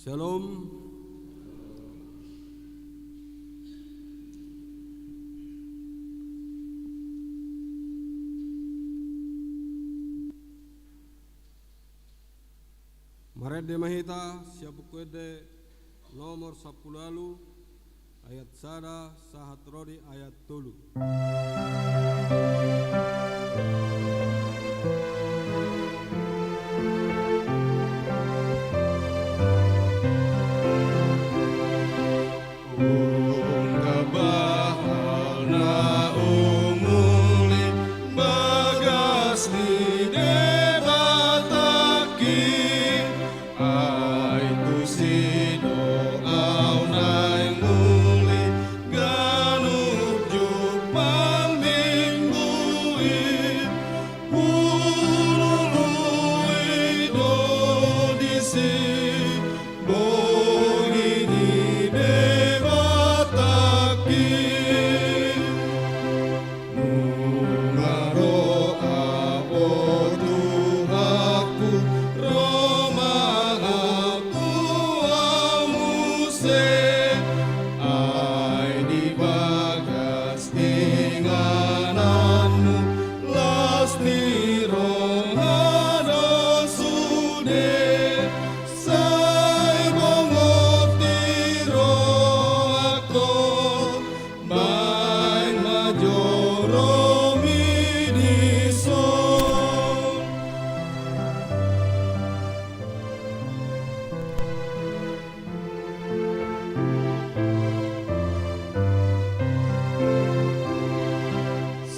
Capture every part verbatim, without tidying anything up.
Shalom. Marende ma hita sian Buku Ende nomor sampulu ualu, ayat sada sahat ro di ayat tolu. Ungkap bahal na umuli bagas ni Debatangki. Ai tusi do au naeng uli ganup jumpang Minggu i, hulului do disi bohi ni Debatangki. Nunga ro apo Tuhanku, ro ma ahu tu ahu muse, ai di bagas ingananmu las ni roha do sude, sai bongot di rohangku. Baen ma joromi dison.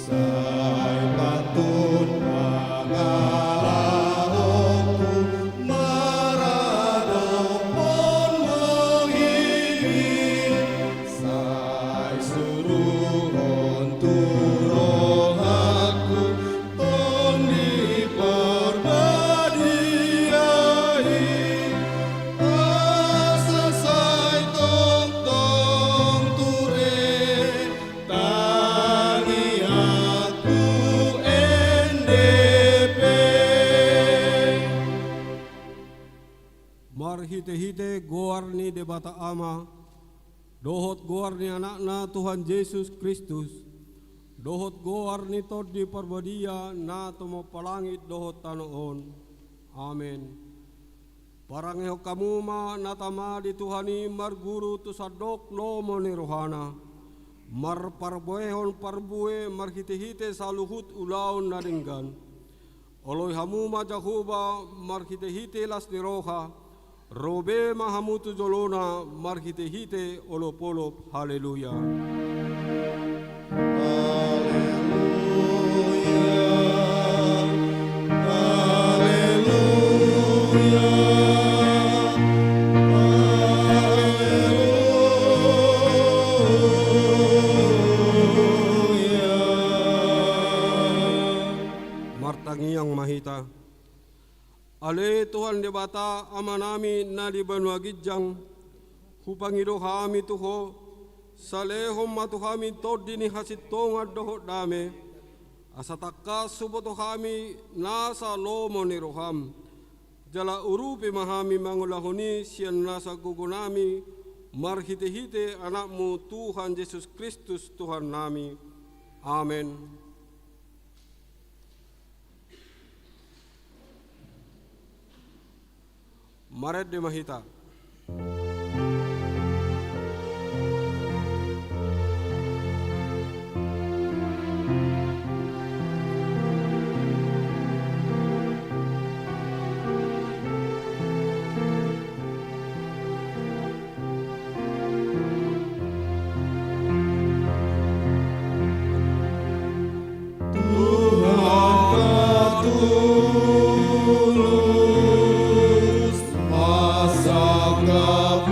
Sai pantun pangalahoku maradophon bohi i, sai suruhon tu rohangku Tondi Parbadia i, asa sai tongtong ture tangiangku ende pe. Marhitehite goar ni Debata Ama, dohot goar ni Anakna Tuhan Jesus Kristus, dohot goar ni Tondi Parbadia na tumompa pa langit dohot tano on. Amen. Parangehon hamu ma na tama di Tuhan i marguru tu sandok lomo ni rohana, marparbue-, parbue marhitehite saluhut ulaon na denggan. Oloi hamu ma Jahowa marhitehite las ni roha, ro be ma hamu tu jolona marhitehite olopolop. Haleluya. Haleluya. Haleluya. Haleluya. Martangiang ma hita. Ale Tuhan Debata Amanami na di banua ginjang, hupangido hami tu Ho, salehon ma tu hami tondi ni hasintongan dohot dame, asa tangkas huboto hami nasa lomo ni roham. Jala urupi ma hami mangulahon i sian nasa gogonami, marhitehite Anakmu Tuhan Jesus Kristus Tuhannami. Amen. Marende ma hita. Tuhan patulus, pasangkap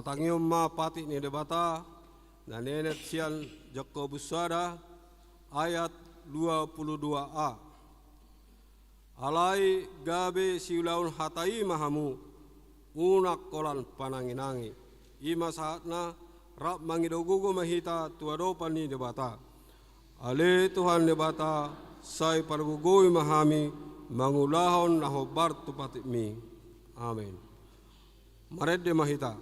Martangiang ma patik ni Debata, na nienet sian Jakobus sada ayat dua puluh dua a. Alai gabe siulaon hata i ma hamu, unang holan pananginangi. I ma sahatna, rap mangido gogo ma hita tu adopan ni Debata. Ale Tuhan Debata, sai pargogoi ma hami mangulahon na hombar tu patikmi. Amen. Marende ma hita.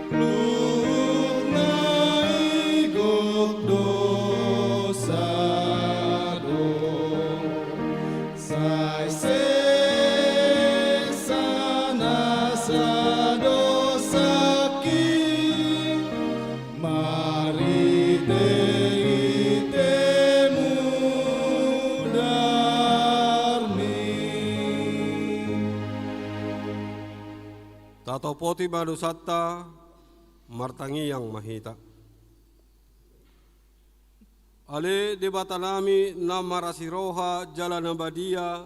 Luhut na i gok dosa do, sai sesa nasa dosangki, marhitehite mudarmi. Tatopoti ma dosanta, martangiang ma hita. Ale Debatanami na marasi roha jala na badia,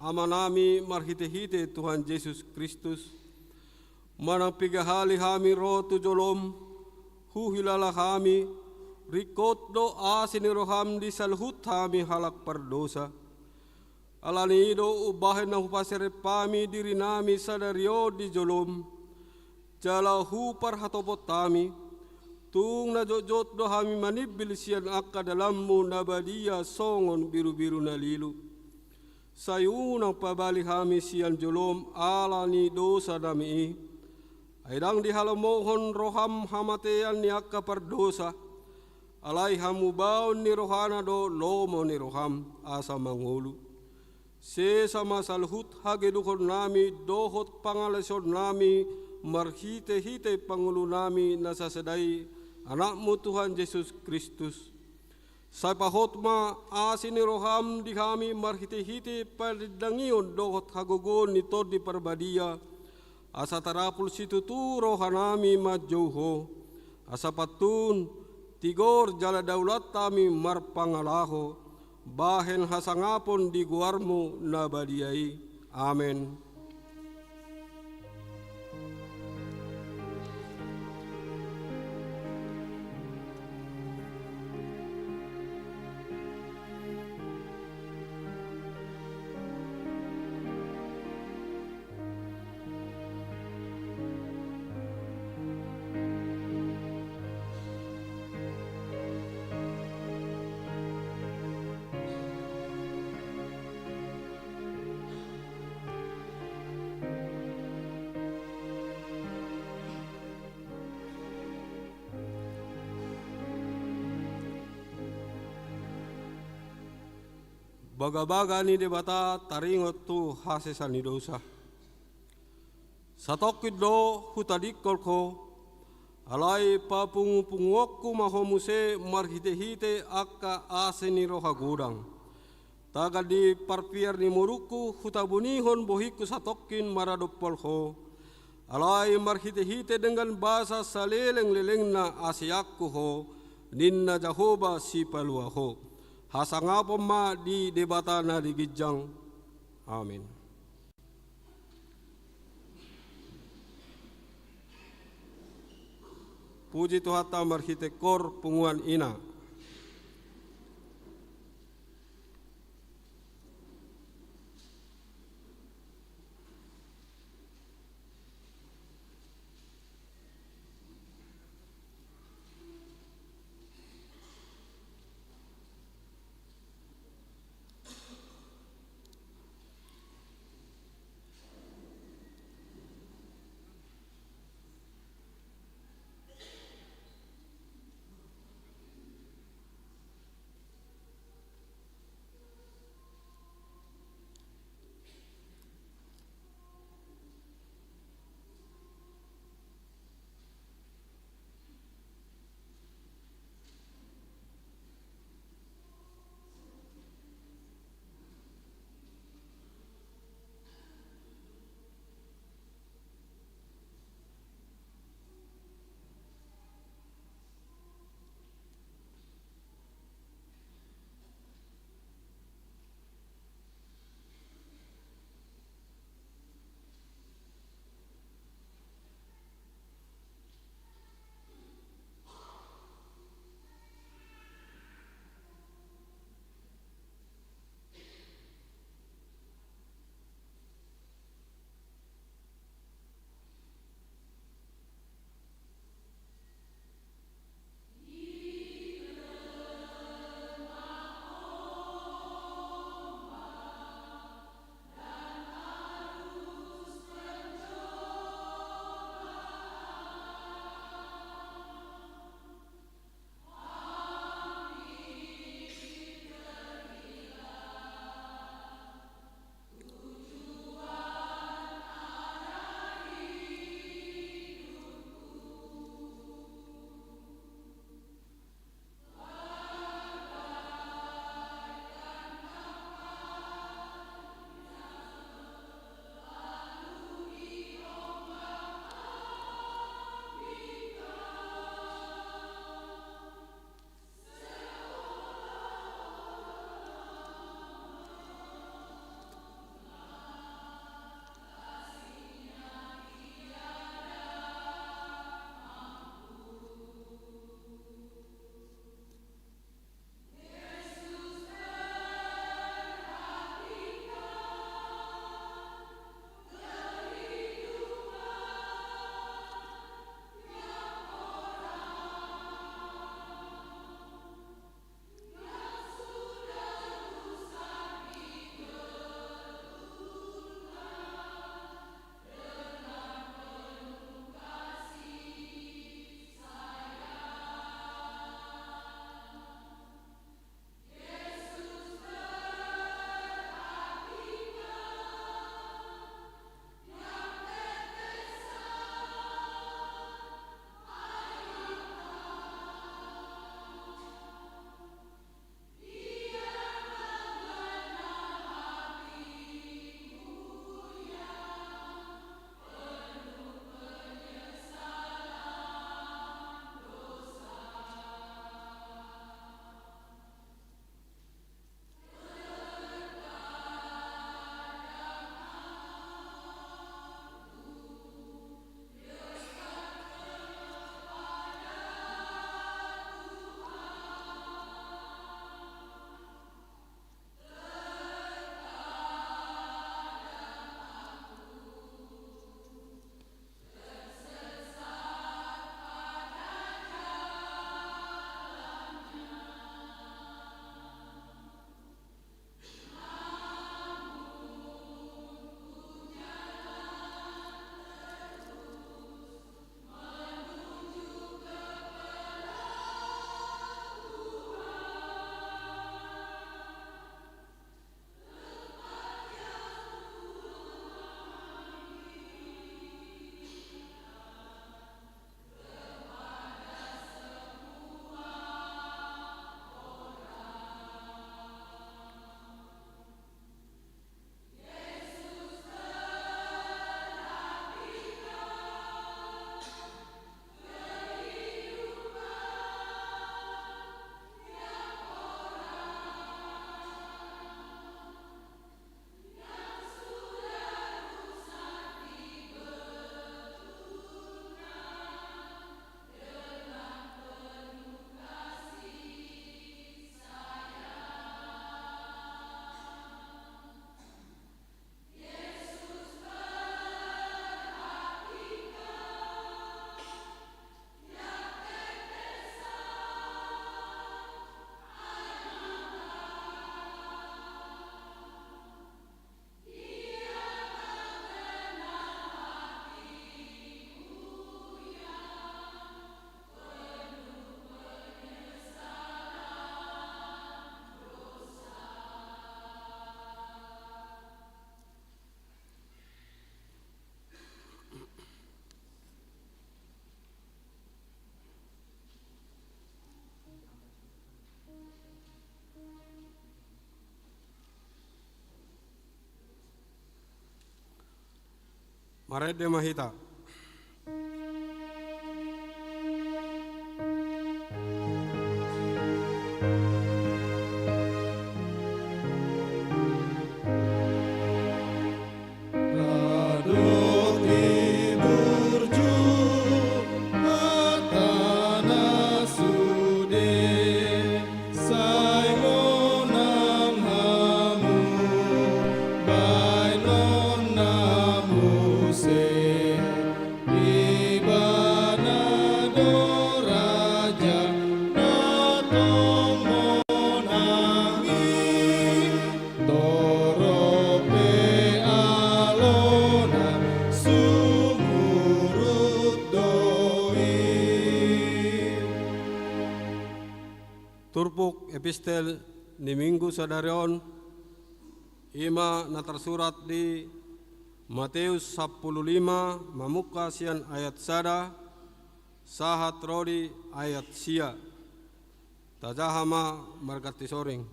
Amanami marhitehite Tuhan Jesus Kristus, manang piga hali hami ro tu jolom, huhilala hami, ringkot do asi ni roham di saluhut hami halak pardosa. Alani i do umbahen na hupaserep hami dirinami sadari on di jolom, jala huparhatopot hami, tung na jotjot do hami manimbil sian angka dalanmu na badia songon birubiru na lilu. Sai unang pabali hami sian jolom ala ni dosanami i, ai ndang dihalomohon roham hamatean ni angka pardosa, alai hamubaon ni rohana do lomo ni roham asa mangolu. Sesa ma saluhut hagedukonnami dohot pangalaosionnami marhitehite Pangolunami na sasada i, Anakmu Tuhan Jesus Kristus. Sai pahot ma asi ni roham di hami marhitehite parindangion dohot hagogoon ni Tondi Parbadia, asa tarapul situtu rohanami manjou Ho, asa pantun tigor jala daulat hami marpangalaho, bahen hasangapon di goarmu na badia i. Amen. Bagabaga ni Debata taringot tu hasesaan ni dosa. Satongkin do hutadingkon ho, alai papungupunguonku ma ho muse marhitehite angka asi ni roha godang. Tagan ni parpiar ni morungku, hutabunihon bohingku satongkin maradophon Ho. Alai marhitehite denggan basa salelenglelengna aseangku Ho, ninna Jahowa Sipalua Ho. Hasangapon ma di Debata na di ginjang. Amin. Puji Tuhanta marhite koor punguan ina. Marende ma hita. Sai monang hamu, baenon na muse, Ibana do raja na tong monang i, torop pe alona sumurut do i. Turpuk epistel ni Minggu sadari on, i ma na tarsurat di Mateus sampulu lima, mamungka sian ayat sada sahat ro di ayat sia. Tajaha ma marganti soring.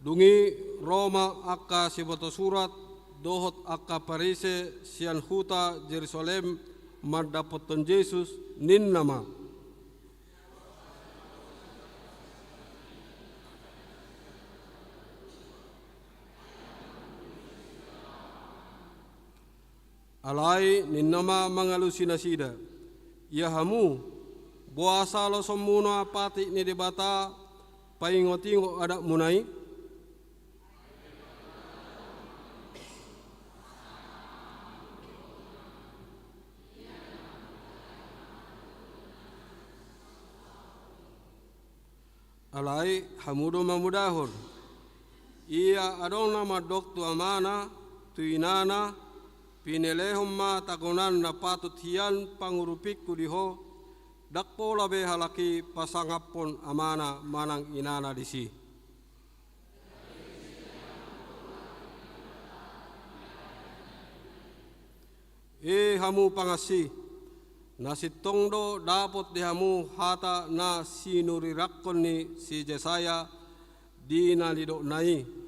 Dung i ro ma angka siboto surat dohot angka Parise sian huta Jerusalem mandapothon Jesus, ninna ma: Alai ninna ma mangalusi nasida: Ia hamu, boasa losonmuna patik ni Debata paingotingot adatmuna i? Alai hamu do mamodahon: Ia adong na mandok tu amana, tu inana: Pinelehon ma tagonan na patut hian pangurupingku di ho, ndang pola be halak i pasangaphon amana manang inana disi. E hamu pangansi, na sintong do dapot di hamu hata na sinurirangkon ni si Jesaya di na nidokna i.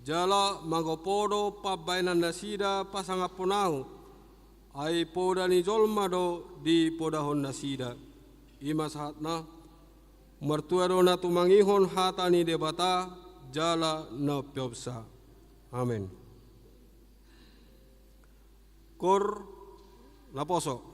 Jala mangopo do pambahenannasida pasangaphon ahu, ai poda ni jolma do dipodahon nasida. I ma sahatna. Martua do na tumangihon hata ni Debata jala na umpeopsa. Amen. Koor naposo.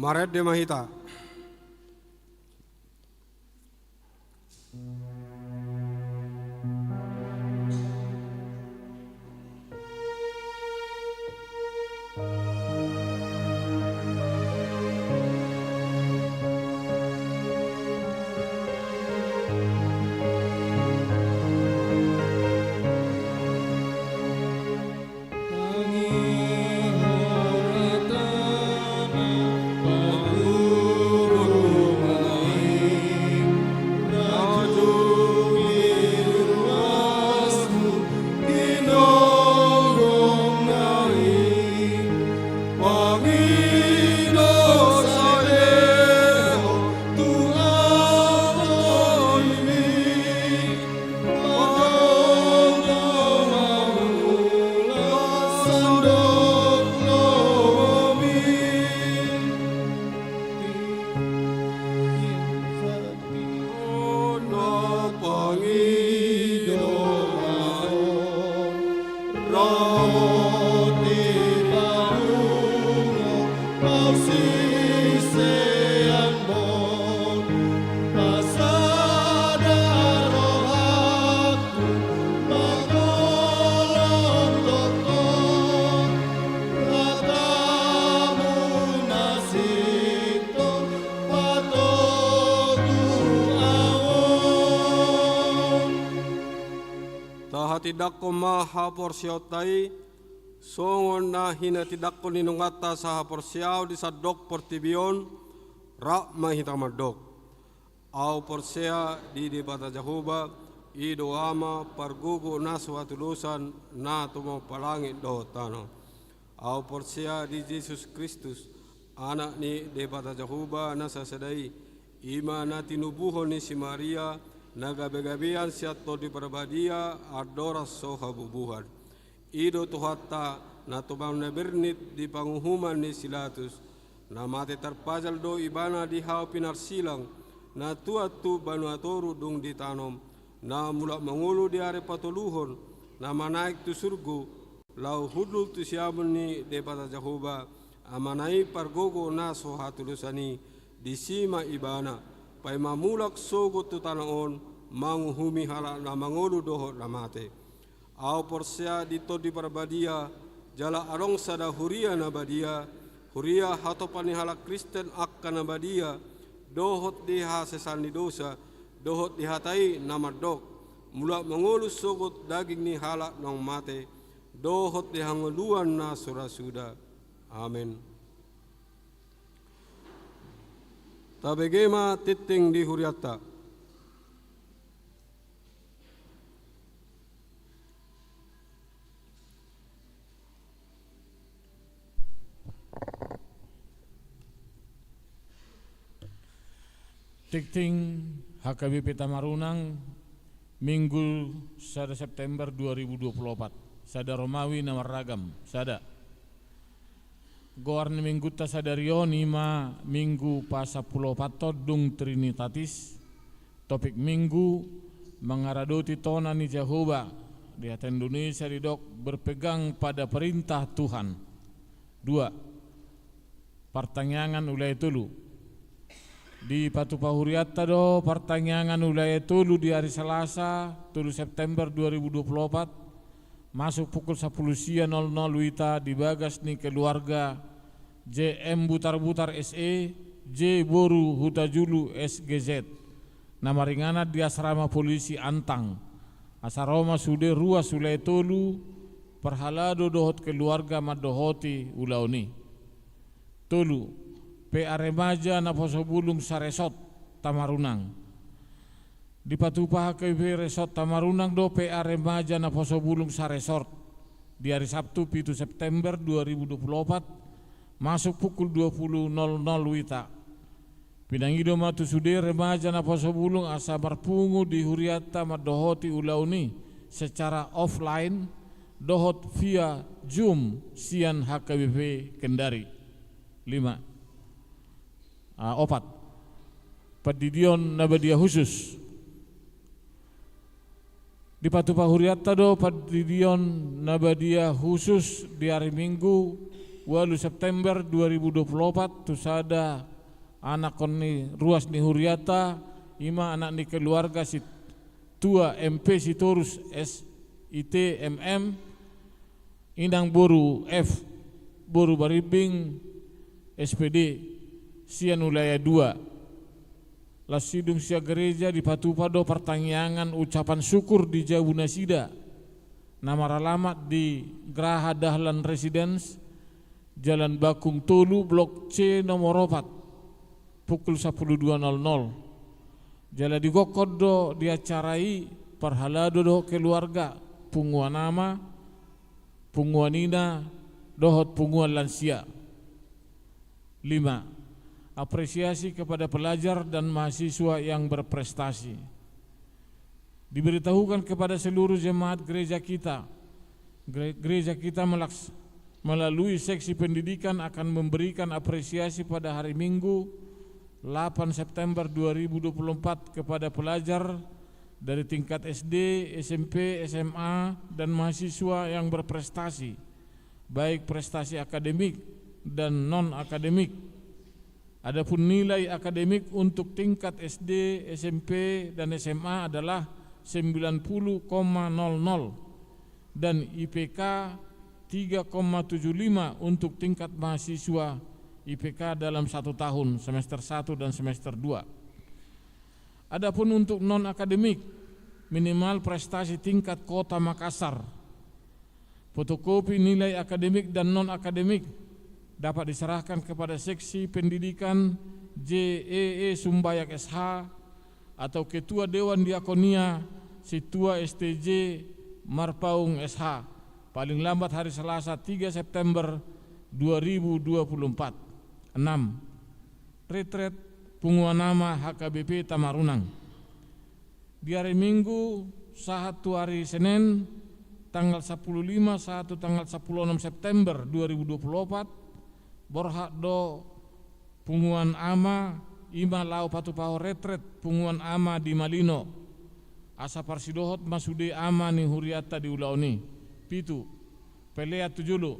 Marende ma hita. Tahatindangkon ma haporseaonta i, songon na hinatindangkon ni nunganta sahaporseaon di sandok portibi on. Rap ma hita mandok. Ahu porsea di Debata Jahowa, i do Ama, pargogo na so hatudosan, na tumompa langit dohot tano. Ahu porsea di Jesus Kristus, Anak ni Debata Jahowa na sasada i, i ma na tinubuhon ni si Maria, na gabegabean sian Tondi Parbadia, andorang so habubuhan. I do Tuhanta, na tumang na bernit di panguhuman ni si Latus, na mate tarpajal do Ibana di hau pinarsilang, na tuat tu banua toru dung ditanom, na mulak mangolu di ari patoluhon, na manaek tu surgo, laho hundul tu siamun ni Debata Jahowa, Amana i pargogo na so hatudosan i, disi ma Ibana, paima mulak sogot tu tano on, manguhumi halak na mangolu dohot na mate. Ahu porsea di Tondi Parbadia, jala adong sada huria na badia, huria hatopan ni halak Kristen angka na badia, dohot di hasesaan ni dosa, dohot di hata i na mandok, mulak mangolu sogot daging ni halak naung mate, dohot di hangoluan na so ra suda. Amen. Tabege ma tingting di hurianta. Tingting H K B P Tamarunang, Minggu sada September dua ribu dua puluh opat. Sada Romawi na marragam, sada. Goar ni Minggunta sadari on i ma Minggu pasampuluopathon dung Trinitatis. Topik Minggu, mangaradoti tona ni Jahowa. Di hata Indonesia didok berpegang pada perintah Tuhan. Dua, partangiangan ulae tolu. Dipatupa hurianta do partangiangan ulae tolu di ari Salasa, tolu September dua ribu dua puluh opat, masuk pukul sampulu sia nol nol wita di bagas ni keluarga J M Butarbutar S E, J boru Hutajulu S G Z, na maringanan di asrama polisi Antang. Asa ro ma sude ruas ulae tolu, parhalado dohot keluarga mandohoti ulaon i. Tolu, P A Remaja Naposobulung Saresort Tamarunang. Dipatupa H K B P Resort Tamarunang do P A Remaja Naposobulung Saresort di ari Sabtu, pitu September dua ribu dua puluh opat, masuk pukul dua puluh nol nol wita. Pinangido ma tu sude remaja Naposobulung asa marpungu di hurianta mandohoti ulaon i secara offline dohot via Zoom sian H K B P Kendari. Lima. Ah, opat. Pandidion na badia husus. Dipatupa hurianta do pandidion na badia husus di ari Minggu, Ualu September dua ribu dua puluh opat, tu sada anakon ni ruas ni huriata, ima anak ni keluarga Situa M P Sitorus S I T M M, Inang boru F boru Barimbing S P D, sian Wilayah dua. Laos sidung sian gereja dipatupa do partangiangan ucapan syukur di jabu nasida, na maralamat di Graha Dahlan Residence, Jalan Bakung tolu, Blok C nomor opat, pukul sampulu dua nol nol. Jala digokhon do di acara i parhalado dohot keluarga, punguan ama, punguan ina, dohot punguan lansia. Lima, apresiasi kepada pelajar dan mahasiswa yang berprestasi. Diberitahukan kepada seluruh jemaat gereja kita, gere-, gereja kita melaks-, melalui seksi pendidikan akan memberikan apresiasi pada hari Minggu, delapan September dua ribu dua puluh empat, kepada pelajar dari tingkat S D, S M P, S M A, dan mahasiswa yang berprestasi, baik prestasi akademik dan non-akademik. Adapun nilai akademik untuk tingkat S D, S M P, dan S M A adalah sembilan puluh koma nol nol, dan I P K tiga koma tujuh lima untuk tingkat mahasiswa, I P K dalam satu tahun, semester satu dan semester dua. Adapun untuk non-akademik, minimal prestasi tingkat Kota Makassar. Fotokopi nilai akademik dan non-akademik dapat diserahkan kepada Seksi Pendidikan J E E Sumbayak S H atau Ketua Dewan Diakonia Situa S T J Marpaung S H, paling lambat hari Selasa, tiga September dua ribu dua puluh empat. Enam, retret Punguan Ama H K B P Tamarunang. Di hari Minggu sahat tu hari Senen, tanggal sampulu lima sahat tu tanggal sampulu onom September dua ribu dua puluh opat, borhat do Punguan Ama, ima laho patupahon retret Punguan Ama di Malino. Asa parsidohot ma sude ama ni hurianta di ulaon i. Pitu, pelean tu jolo.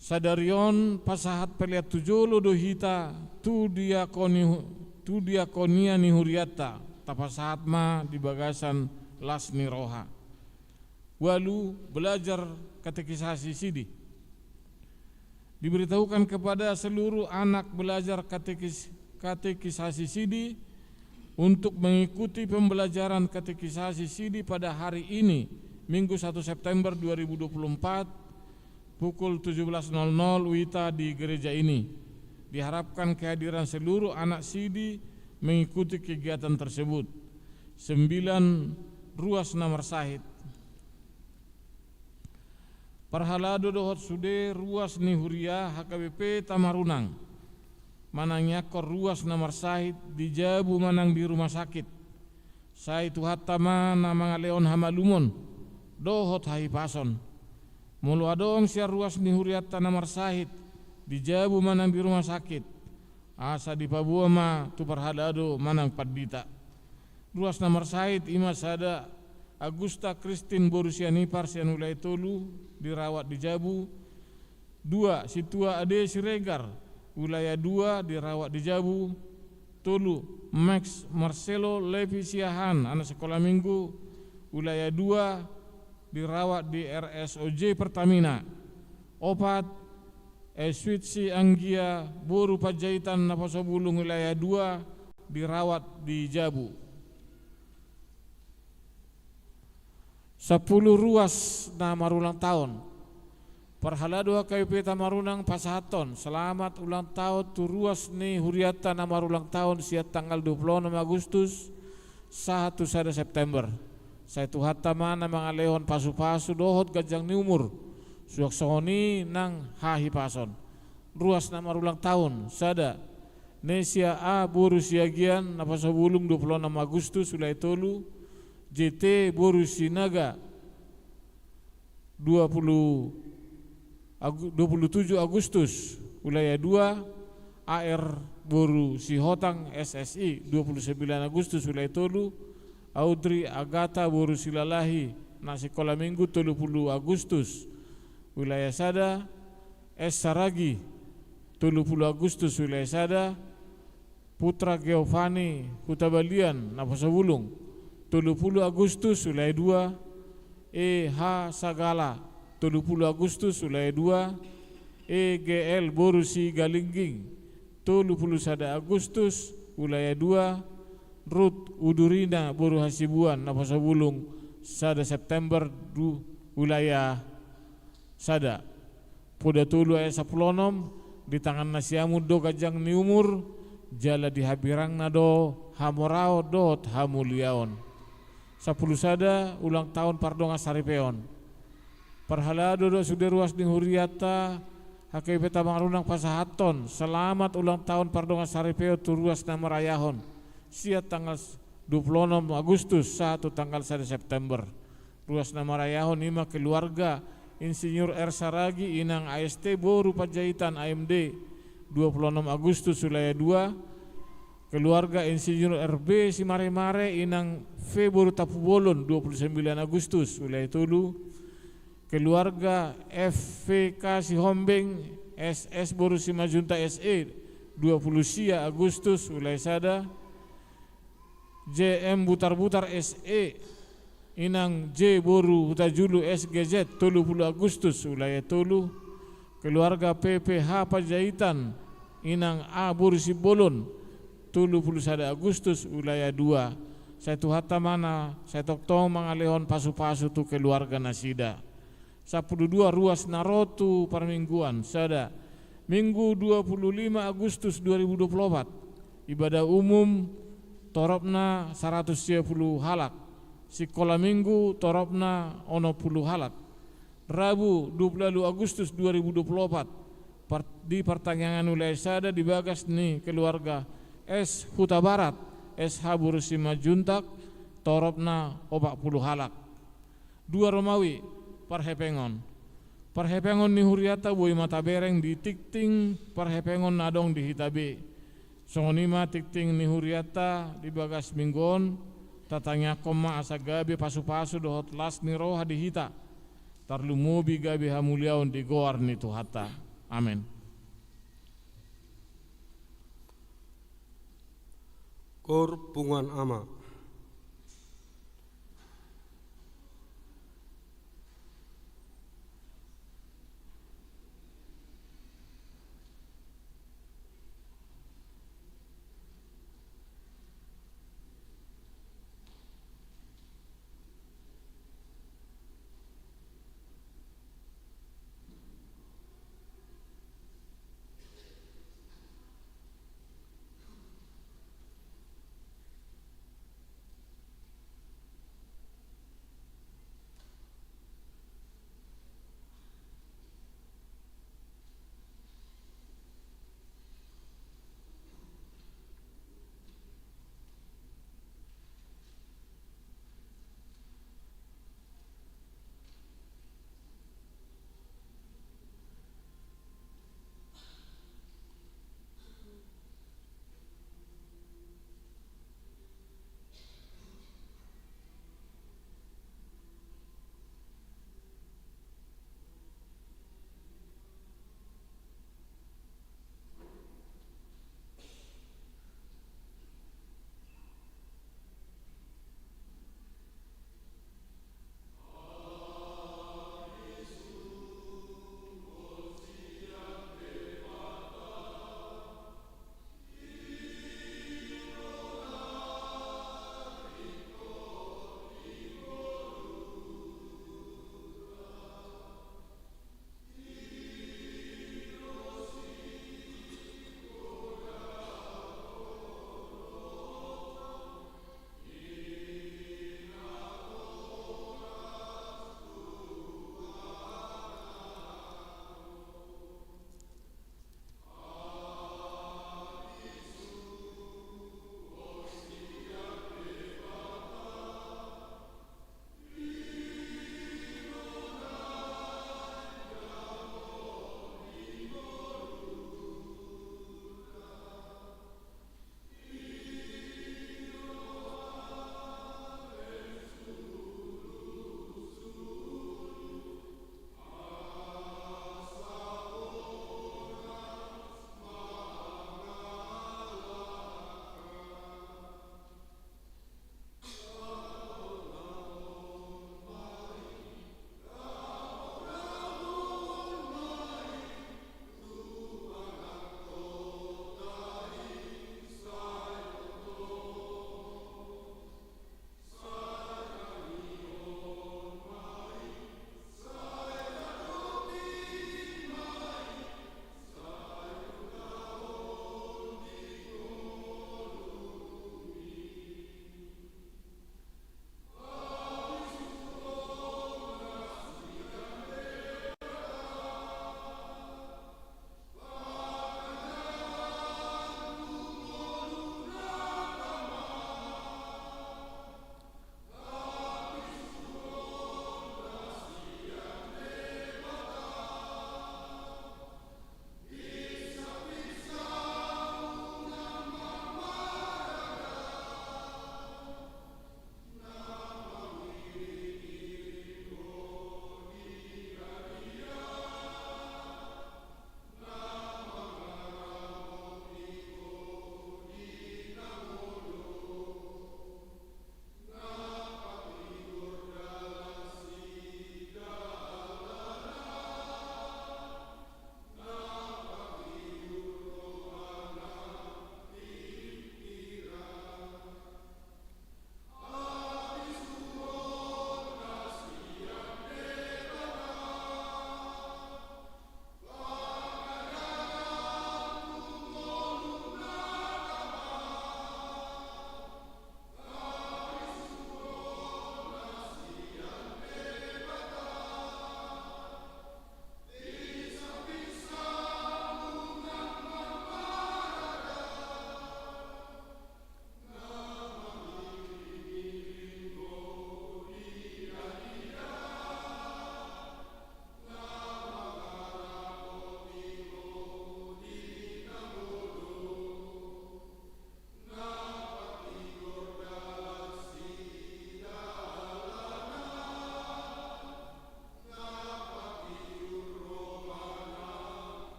Sadari on pasahat pelean tu jolo do hita tu diakoni-, tu diakonia ni hurianta, tapasahat ma di bagasan las ni roha. Ualu, belajar katekisasi sidi. Diberitahukan kepada seluruh anak belajar katekis-, katekisasi sidi untuk mengikuti pembelajaran katekisasi sidi pada hari ini, Minggu satu September dua ribu dua puluh empat, pukul tujuh belas nol nol WITA di gereja ini. Diharapkan kehadiran seluruh anak sidi mengikuti kegiatan tersebut. Sembilan, ruas na marsahit. Parhalado dohot sude ruas ni huria H K B P Tamarunang manangiangkon ruas na marsahit di jabu manang di rumah sakit. Sai Tuhanta ma na mangalehon hamalumon dohot hahipason. Molo adong sian ruas ni hurianta na marsahit di jabu manang di rumah sakit, asa dipaboa ma tu parhalado manang pandita. Ruas na marsahit ima sada, Agusta Kristin boru Sianipar sian Wilayah tolu, dirawat di jabu. Dua, Situa Ade Siregar, Wilayah dua, dirawat di jabu. Tolu, Max Marcelo Levi Siahaan, anak sekolah minggu, Wilayah dua, dirawat di R S O J Pertamina. Opat, Eswitsi Anggia boru Panjaitan, Naposo Bulung, Wilayah dua, dirawat di jabu. Sampulu ruas na marulang taon. Parhalado H K B P Tamarunang pasahathon selamat ulang taon tu ruas ni hurianta na marulang taon sian tanggal dua puluh onom Agustus sahat tu sada September. Sai Tuhanta ma na mangalehon pasupasu dohot ganjang ni umur, suang songon i nang hahipason. Ruas na marulang taon, sada, Nesia A boru Siagian, Naposo Bulung, dua puluh onom Agustus, Wilayah tolu. J T boru Sinaga, dua puluh Agu-, dua puluh tujuh Agustus, Wilayah dua. A R boru Sihotang, S S I, dua puluh sembilan Agustus, Wilayah tolu. Audrey Agatha boru Silalahi, na sikola minggu, tolu puluh Agustus, wilayah sada, S Saragi, tolu pulu Agustus, wilayah sada, Putra Geovani Hutabalian, Naposobulung, tolu pulu Agustus, wilayah dua, E H Sagala, tolu pulu Agustus, wilayah dua, E G L boru Sigalingging, tolu pulu sada Agustus, wilayah dua, Rut Udurina boru Hasibuan, Naposobulung, sada September, du-, wilayah sada. Poda tolu ayat sampulu onom, di tangan na siamun do ganjang ni umur, jala di hambirangna do hamoraon dohot hamuliaon. Sampulu sada, ulang taon pardongansaripeon. Parhalado dohot sude ruas ni hurianta, H K B P Tamangrunang pasahathon selamat ulang taon pardongansaripeon tu ruas na marayahon, sian tanggal dua pulu onom Agustus sahat tu tanggal sada September. Ruas na marayahon i ma keluarga Insinyur R Saragi, Inang A S T boru Panjaitan, A M D, dua pulu onom Agustus, wilayah dua, keluarga Insinyur R B Simaremare, Inang V boru Tampubolon, dua pulu sembilan Agustus, wilayah tolu, keluarga F V K Sihombing, S S boru Simanjuntak S E, dua pulu sia Agustus, wilayah sada, J M Butarbutar S E, Inang J boru Hutajulu S G Z, tolu pulu Agustus, wilayah tolu, keluarga P P H Panjaitan, Inang A boru Simbolon, tolu pulu sada Agustus, wilayah dua. Sai Tuhanta ma na sai tongtong mangalehon pasupasu tu keluarga nasida. Sampulu dua, ruas na ro tu parmingguan. Sada, Minggu dua pulu lima Agustus dua ribu dua pulu opat, ibadah umum toropna saratus sia pulu halak, sikola minggu toropna onom pulu halak. Rabu dua pulu ualu Agustus dua ribu dua pulu opat, par-, di partangiangan wilayah sada di bagas ni keluarga S Hutabarat, S H boru Simanjuntak, toropna opat pulu halak. Dua Romawi, parhepengon. Parhepengon ni hurianta boi ma tabereng di tingting parhepengon na adong di hita be. Songon i ma tingting ni hurianta di bagas minggu on, tatangiangkon ma asa gabe pasupasu dohot las ni roha di hita, tarlumobi gabe hamuliaon di goar ni Tuhanta. Amen. Koor punguan ama.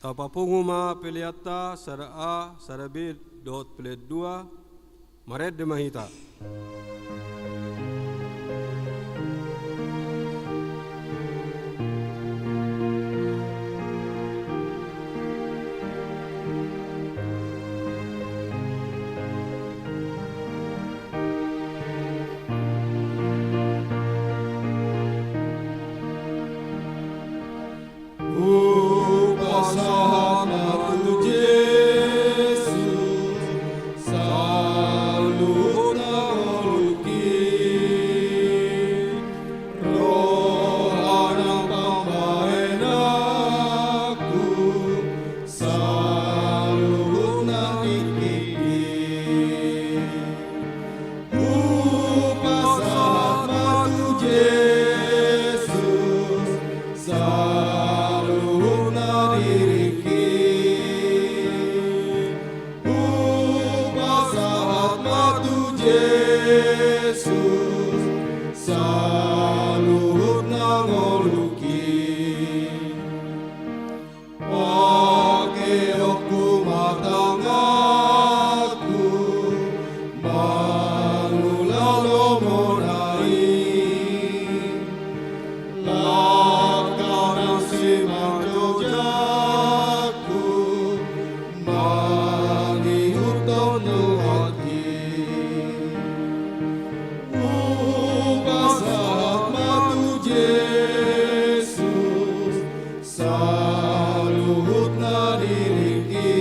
Tapapungu ma peleanta sada A, sada B dohot pelean dua. Marende ma hita. Hupasahat ma tu Jesus saluhut na ngolungki, roha nang pambahenanku saluhut na tingkingki. Hupasahat ma tu Jesus saluhut na diringki. Hupasahat ma tu Jesus saluhut na ngolungki. Pangkeonku ma tanganku mangula lomona i, langkangku ma jojangku mangihuthon Tuhan i. Hupasahat ma tu Jesus saluhut na diringki.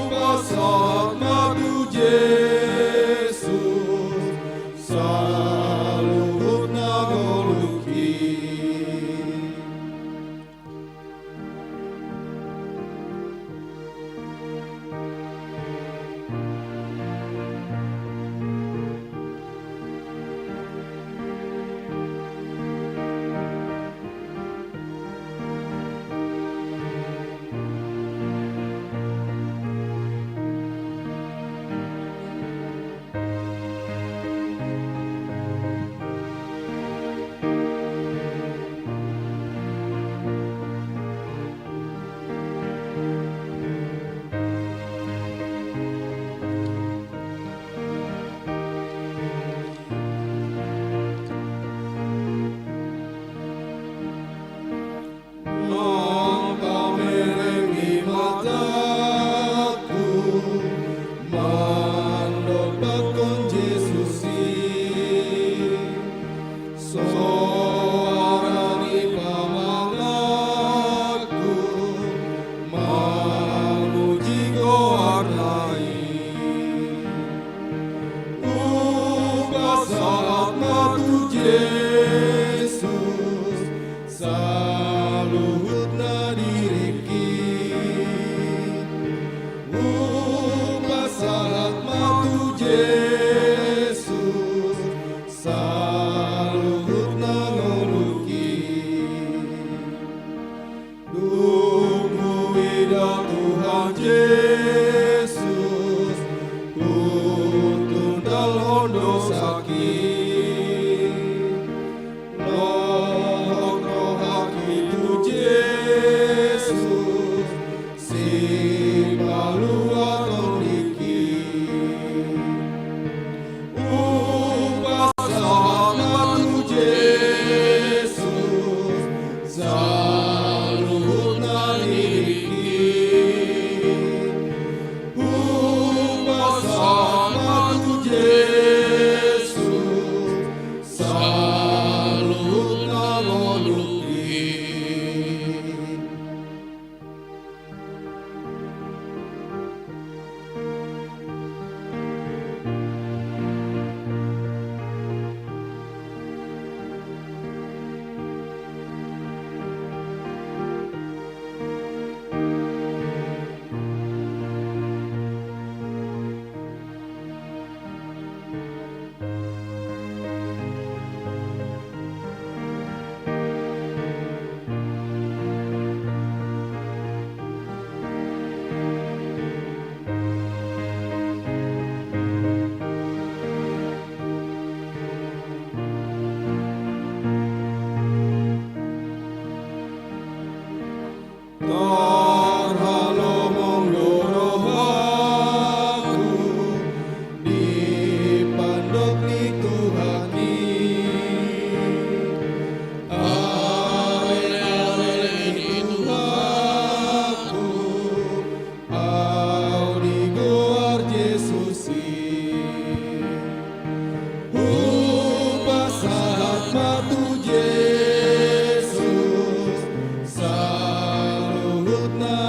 Hupasahat ma tu Jesus saluhut na ngolungki. Nang pamereng ni matangku mandompakhon Jesus i, soara ni pamanganku mamuji goarna i. Hupasahat ma tu Jesus saluhut na diringki. Hupasahat ma tu Jesus saluhut na ngolungki. Dung huida Tuhan Jesus, hutundalhon dosangki. Lohot rohangki tu Jesus, sipaluat tondingki. Hupasahat ma tu Jesus saluhut na diringki. Hupasahat ma tu Jesus saluhut na ngolungki.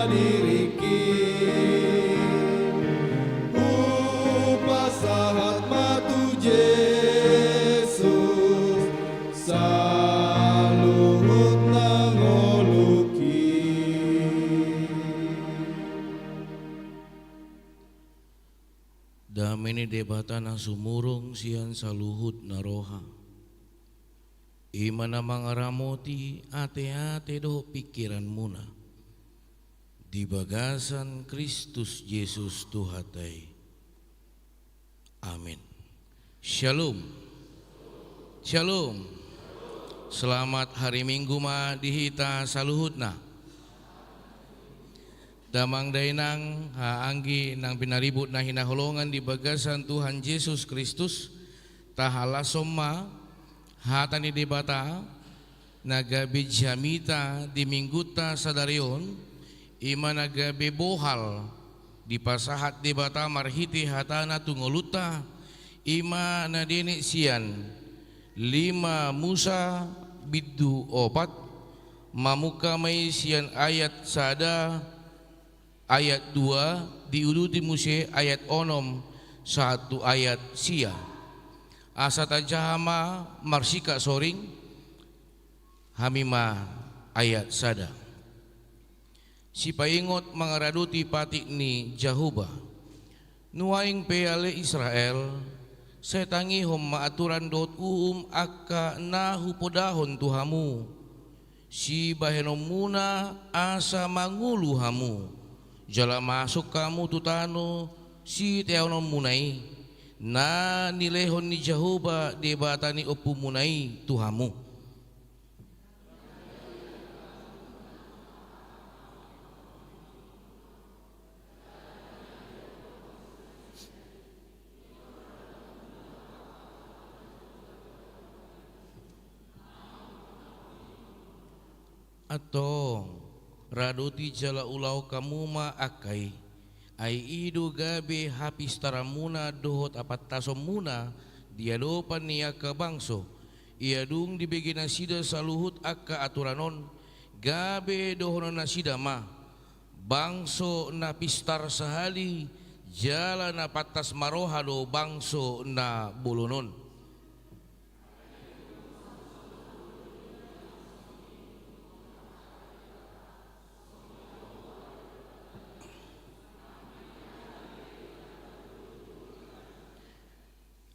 Diringki, hupasahat ma tu Jesus saluhut na ngolungki. Dame ni Debata na sumurung sian saluhut na roha, i ma na mangaramoti ateate dohot pingkiranmuna di bagasan Kristus Jesus Tuhanta i. Amin. Syalom. Syalom. Selamat hari Minggu ma di hita saluhutna. Damang dainang, haha anggi nang pinaribut na hinaholongan di bagasan Tuhan Jesus Kristus, tahalashon ma hata ni Debata na gabe jamita di Minggunta sadari on, i ma na gabe bohal dipasahat Debata marhite hatana tu ngolunta, i ma na dienet sian lima Musa bindu opat, mamungka ma i sian ayat sada, ayat dua, diuduti muse ayat onom sahat tu ayat sia. Asa tajaha ma marsingkat soring, hami ma ayat sada. Sipaingot mangaradoti patik ni Jahowa. Nuaeng pe ale Israel, sai tangihon ma aturan dohot uhum angka na hupodahon tu hamu sibahenonmuna asa mangolu hamu, jala masuk hamu tu tano siteanonmuna i, na nilehon ni Jahowa Debata ni ompumuna i tu hamu. Antong, radoti jala ulahon hamu ma angka i. Ai i do gabe hapistaranmuna dohot hapantasonmuna di adopan ni angka bangso. Ia dung dibege nasida saluhut angka aturan on, gabe dohononnasida ma: Bangso na pistar sahali jala na pantas maroha do bangso na bolon on.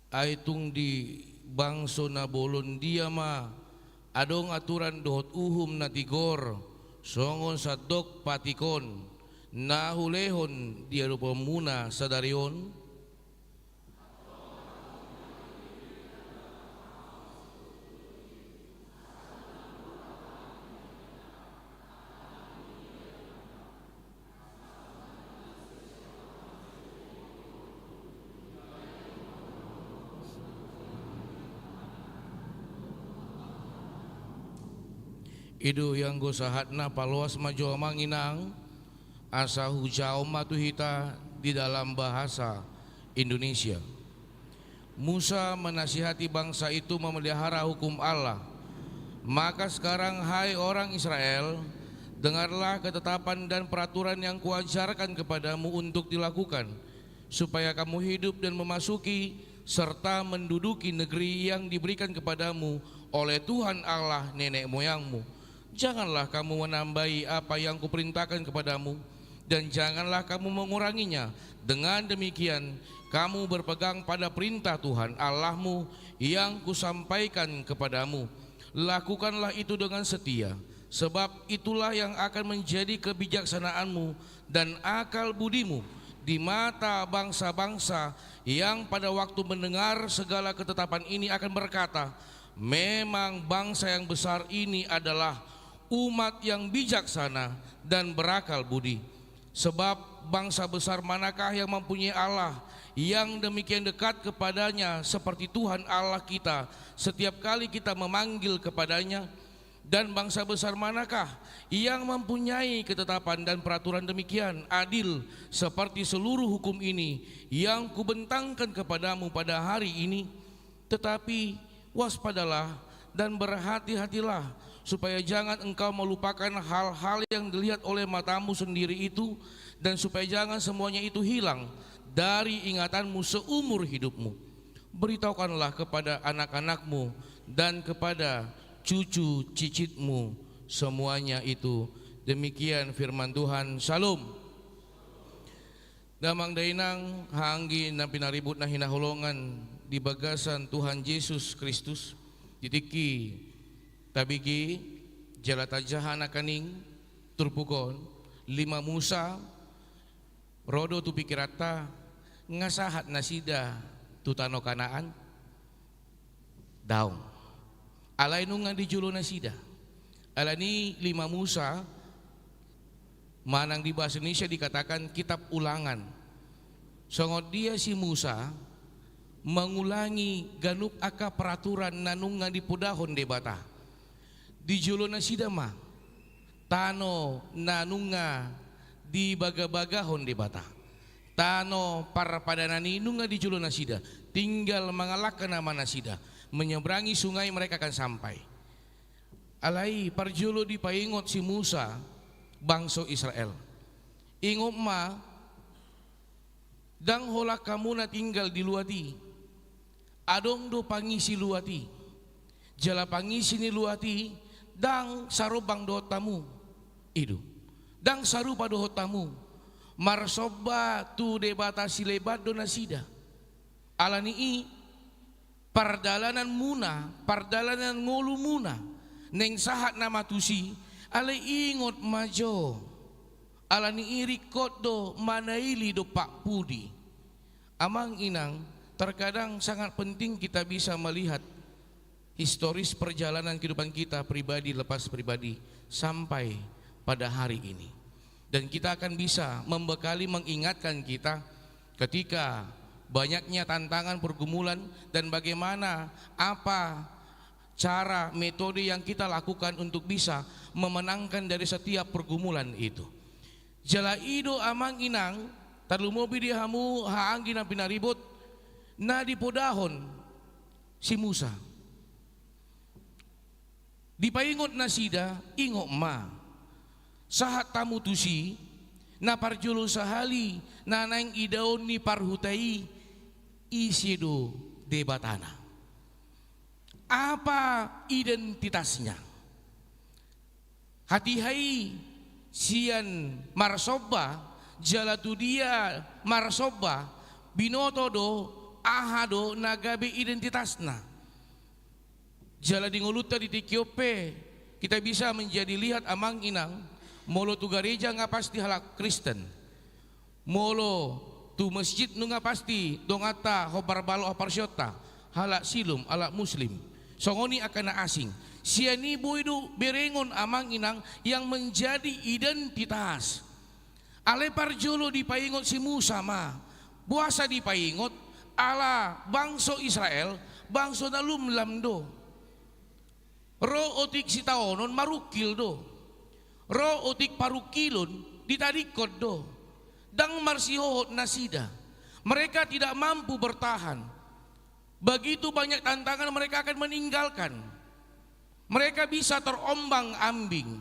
Ai tung di bangso na bolon dia ma adong aturan dohot uhum na tigor songon sandok patik on, na hulehon di adopanmuna sadari on? I do ianggo sahatna, paloas ma jo amang inang, asa hujaha ma tu hita di dalam bahasa Indonesia. Musa menasihati bangsa itu memelihara hukum Allah. Maka sekarang, hai orang Israel, dengarlah ketetapan dan peraturan yang kuajarkan kepadamu untuk dilakukan, supaya kamu hidup dan memasuki serta menduduki negeri yang diberikan kepadamu oleh Tuhan Allah nenek moyangmu. Janganlah kamu menambahi apa yang kuperintahkan kepadamu, dan janganlah kamu menguranginya. Dengan demikian, kamu berpegang pada perintah Tuhan Allahmu yang kusampaikan kepadamu. Lakukanlah itu dengan setia, sebab itulah yang akan menjadi kebijaksanaanmu dan akal budimu di mata bangsa-bangsa yang pada waktu mendengar segala ketetapan ini akan berkata, "Memang bangsa yang besar ini adalah umat yang bijaksana dan berakal budi." Sebab bangsa besar manakah yang mempunyai Allah yang demikian dekat kepadanya seperti Tuhan Allah kita setiap kali kita memanggil kepadanya? Dan bangsa besar manakah yang mempunyai ketetapan dan peraturan demikian adil seperti seluruh hukum ini yang kubentangkan kepadamu pada hari ini? Tetapi waspadalah dan berhati-hatilah supaya jangan engkau melupakan hal-hal yang dilihat oleh matamu sendiri itu, dan supaya jangan semuanya itu hilang dari ingatanmu seumur hidupmu. Beritahukanlah kepada anak-anakmu dan kepada cucu cicitmu semuanya itu. Demikian firman Tuhan. Shalom. Damang dainang, haha anggi na pinaribut na hinaholongan di bagasan Tuhan Jesus Kristus, di tingki tabege jala tajaha nangkaning turpuk on, lima Musa, ro do tu pikiranta, nga sahat nasida tu tano Kanaan? Daong. Alai nunga di jolo nasida. Alani lima Musa, manang di bahasa Indonesia dikatakan kitab Ulangan. Songon dia si Musa mengulangi ganup angka peraturan na nunga dipodahon Debata. Di jolo nasida ma tano na nunga dibagabagahon Debata. Tano parpadanan i nunga di jolo nasida, tinggal mangalangka nama nasida, menyeberangi sungai mereka akan sampai. Alai parjolo dipaingot si Musa bangso Israel. Ingot ma, ndang holan hamu na tinggal di luat i. Adong do pangisi luat i. Jala pangisi ni luat i ndang sarombang dohot hamu. I do. Ndang sarupa dohot hamu. Marsomba tu debata sileban do nasida. Alani i, pardalananmuna, pardalanan ngolumuna, naeng sahat nama tusi, alai ingot ma jo. Alani i ringkot do manaili dompak pudi. Amang inang, terkadang sangat penting kita bisa melihat historis perjalanan kehidupan kita pribadi lepas pribadi sampai pada hari ini. Dan kita akan bisa membekali, mengingatkan kita ketika banyaknya tantangan, pergumulan, dan bagaimana, apa cara, metode yang kita lakukan untuk bisa memenangkan dari setiap pergumulan itu. Jala i do amang inang, tarlumobi di hamu haha anggi na pinaribot, na dipodahon si Musa. Dipaingot nasida, ingot ma. Sahat hamu tusi, na parjolo sahali na naeng idaon ni parhuta i, ise do debatana. Apa identitasnya? Hatiha i sian marsomba, jala tu dia marsomba, binoto do, aha do na gabe identitasna. Jala di ngolunta di tingki on pe, kita bisa menjadi lihat amang inang, molo tu gareja nga pasti halak Kristen. Molo tu masjid nunga pasti donganta hombar balok haporseaonta, halak Silom, halak Muslim. Songon i angka na asing. Sian i boi do berengon amang inang yang menjadi identitas. Alai parjolo dipaingot si Musa ma. Boasa dipaingot? Ala bangso Israel, bangso na lumlam do. Ro otik sitaonon marungkil do. Ro otik parungkilon ditadingkon do. Ndang marsihohot nasida. Mereka tidak mampu bertahan. Begitu banyak tantangan mereka akan meninggalkan. Mereka bisa terombang-ambing.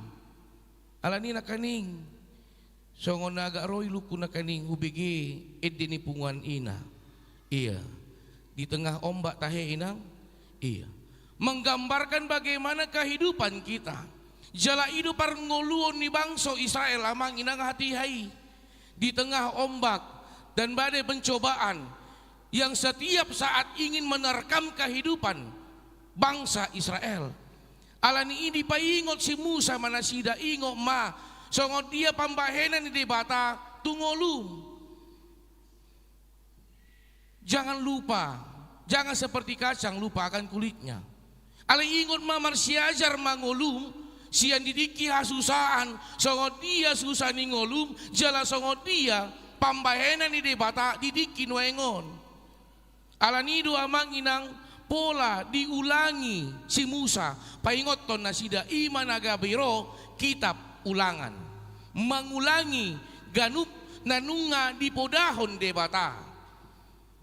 Alani nangkaning, songon na agak ro ilungku nangkaning hubege ende ni punguan ina. Ia. Di tengah ombak tahe inang. Ia. Menggambarkan bagaimana kehidupan kita. Jala i do parngoluon ni bangso Israel amang inang hatiha i. Di tengah ombak dan badai pencobaan yang setiap saat ingin menerkam kehidupan bangsa Israel. Alani i dipaingot si Musa ma nasida, ingot ma, songon dia pambahenan ni Debata tu ngolum. Jangan lupa, jangan seperti kacang lupa akan kulitnya. Alai ingot ma, marsiajar ma ngolum sian di tingki hasusaan, songon dia susa ni ngolum, jala songon dia pambahenan ni Debata di tingki nuaeng on. Alani i do amang inang pola diulangi si Musa, paingothon nasida, i ma na gabe ro kitab Ulangan. Mangulangi ganup na nunga dipodahon Debata.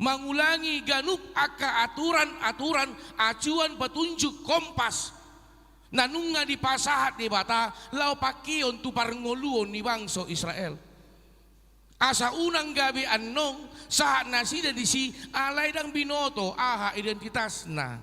Mangulangi ganup angka aturan-aturan, acuan, petunjuk, kompas na nunga dipasahat Debata laho pangkeon tu parngoluon ni bangso Israel. Asa unang gabe annon sahat nasida disi, alai ndang binoto aha identitasna.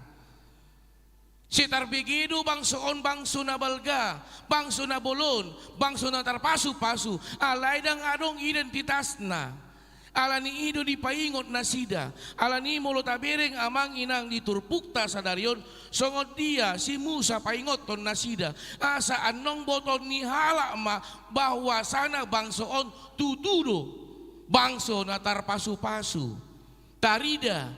Sai tarbege do bangso on bangso na balga, bangso na bolon, bangso na tarpasupasu, alai ndang adong identitasna. Alani i do dipaingot nasida. Alani i molo tabereng amang inang di turpukta sadari on, songon dia si Musa paingothon nasida, asa annon botoon ni halak ma bahwasana bangso on tutu do bangso na tarpasupasu. Tarida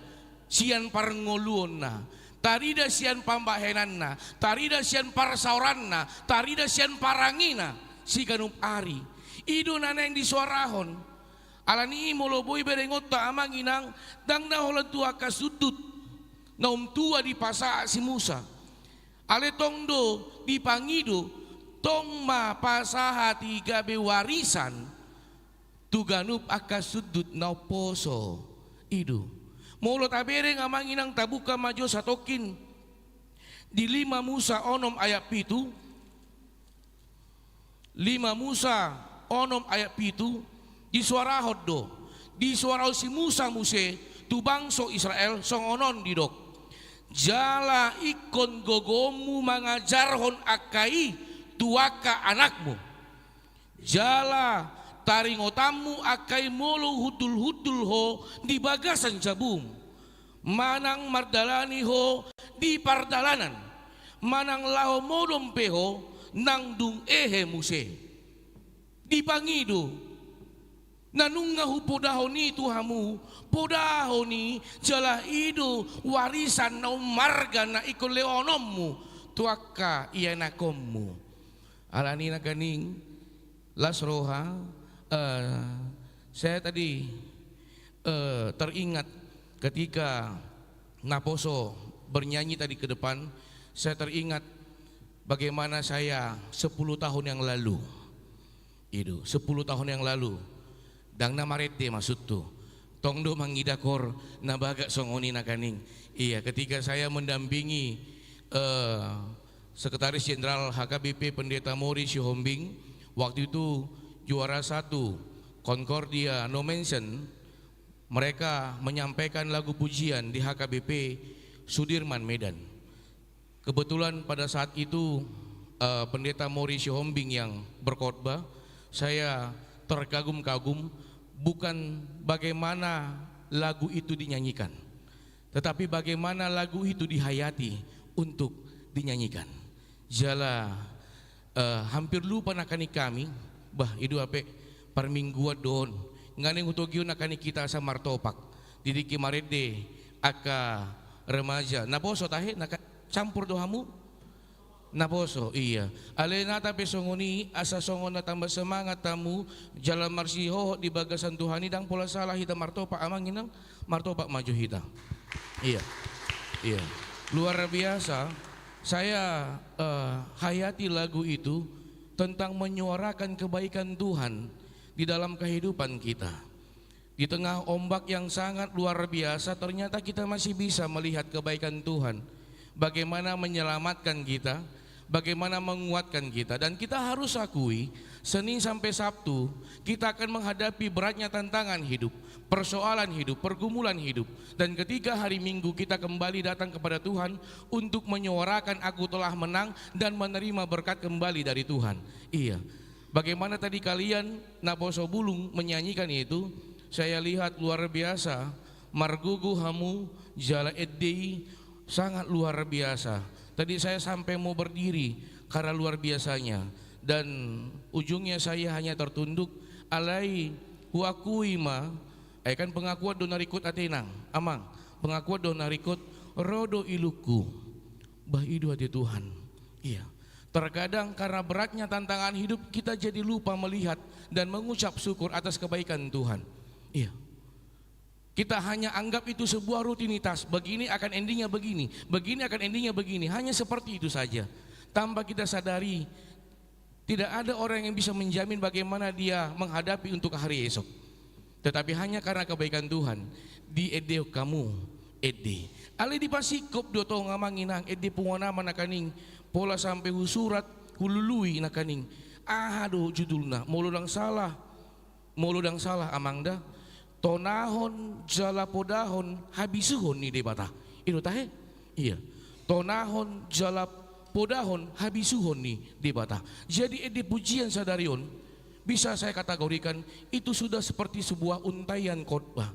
sian parngoluonna, tarida sian pambahenanna, tarida sian parsaoranna, tarida sian parangena siganup ari. I do na naeng disuarahon. Alani i molo boi berengonta amang inang, ndang na holan tu angka sundut na umtua dipasahat si Musa. Alai tong do dipangido, tong ma pasahat i gabe warisan tu ganup angka sundut na umposo. I do. Molo tabereng amang inang, tabuka ma jo satongkin di lima Musa onom ayat pitu. Lima Musa onom ayat pitu, disuarahon do. Disuarahon si Musa muse tu bangso Israel songon on didok: Jala ingkon gogoonmu mangajarhon angka i tu angka anakmu. Jala taringotanmu angka i molo hundulhundul ho di bagasan jabum, manang mardalani ho di pardalanan, manang laho modom pe ho nang dung ehe muse. Dipangido, na nunga hupodahon i tu hamu, podahon i, jala i do warisan na ummarga na ingkon lehononmu tu angka ianakhonmu. Alani i nangkaning, las roha, eh, saya tadi, eh, teringat ketika naposo bernyanyi tadi ke depan, saya teringat bagaimana saya sepuluh tahun yang lalu. I do, sepuluh tahun yang lalu. Ndang na marende maksudhu. Tong do mangida kor na bagak songon i nangkaning. Iya, ketika saya mendampingi, eh, Sekretaris Jenderal H K B P Pendeta Mori Sihombing, waktu itu juara satu Concordia Nomensen, mereka menyampaikan lagu pujian di H K B P Sudirman, Medan. Kebetulan pada saat itu, eh, Pendeta Mori Sihombing yang berkhotbah, saya terkagum-kagum, bukan bagaimana lagu itu dinyanyikan, tetapi bagaimana lagu itu dihayati untuk dinyanyikan. Jala, eh, hampir lupa nangkaning kami, bah, i do hape parmingguan do on. Nga naeng hutogihon nangkaning hita asa martopak. Didiki marende angka remaja. Naposo tahe, na ka-, campur do hamu? Naposo, iya. Alai nang pe songon i, asa songon na tamba semangat hamu, jala marsihohot di bagasan Tuhan i, ndang pola salah hita martopak, amang inang, martopak ma jo hita. Iya. Iya. Luar biasa. Saya, eh, hayati lagu itu tentang menyuarakan kebaikan Tuhan di dalam kehidupan kita. Di tengah ombak yang sangat luar biasa, ternyata kita masih bisa melihat kebaikan Tuhan. Bagaimana menyelamatkan kita, bagaimana menguatkan kita. Dan kita harus akui, Senin sampai Sabtu, kita akan menghadapi beratnya tantangan hidup, persoalan hidup, pergumulan hidup. Dan ketika hari Minggu kita kembali datang kepada Tuhan untuk menyuarakan "Aku telah menang" dan menerima berkat kembali dari Tuhan. Iya. Bagaimana tadi kalian naposo bulung menyanyikan itu, saya lihat luar biasa, margogo hamu, jala ende i sangat luar biasa. Tadi saya sampai mau berdiri karena luar biasanya. Dan ujungnya saya hanya tertunduk, alai huakui ma, eh, kan pengakuan do na ringkot ate nang, amang, pengakuan do na ringkot, ro do ilungku. Bah, i do ate Tuhan. Iya. Terkadang karena beratnya tantangan hidup, kita jadi lupa melihat dan mengucap syukur atas kebaikan Tuhan. Iya. Kita hanya anggap itu sebuah rutinitas, begini akan endingnya begini, begini akan endingnya begini, hanya seperti itu saja. Tanpa kita sadari, tidak ada orang yang bisa menjamin bagaimana dia menghadapi untuk hari esok. Tetapi hanya karena kebaikan Tuhan, diendehon hamu ende. Alai dipasingkop do tong, amang inang, ende punguan Ama nangkaning, Pola sampe husurat, hulului nangkaning. Aha do judulna? Molo ndang salah, molo ndang salah amang da, tonahon jala podahon habisuhon ni Debata. I do tahe? Iya. Tonahon jala podahon habisuhon ni Debata. Jadi ende pujian sadari on, bisa saya kategorikan itu sudah seperti sebuah untaian khotbah.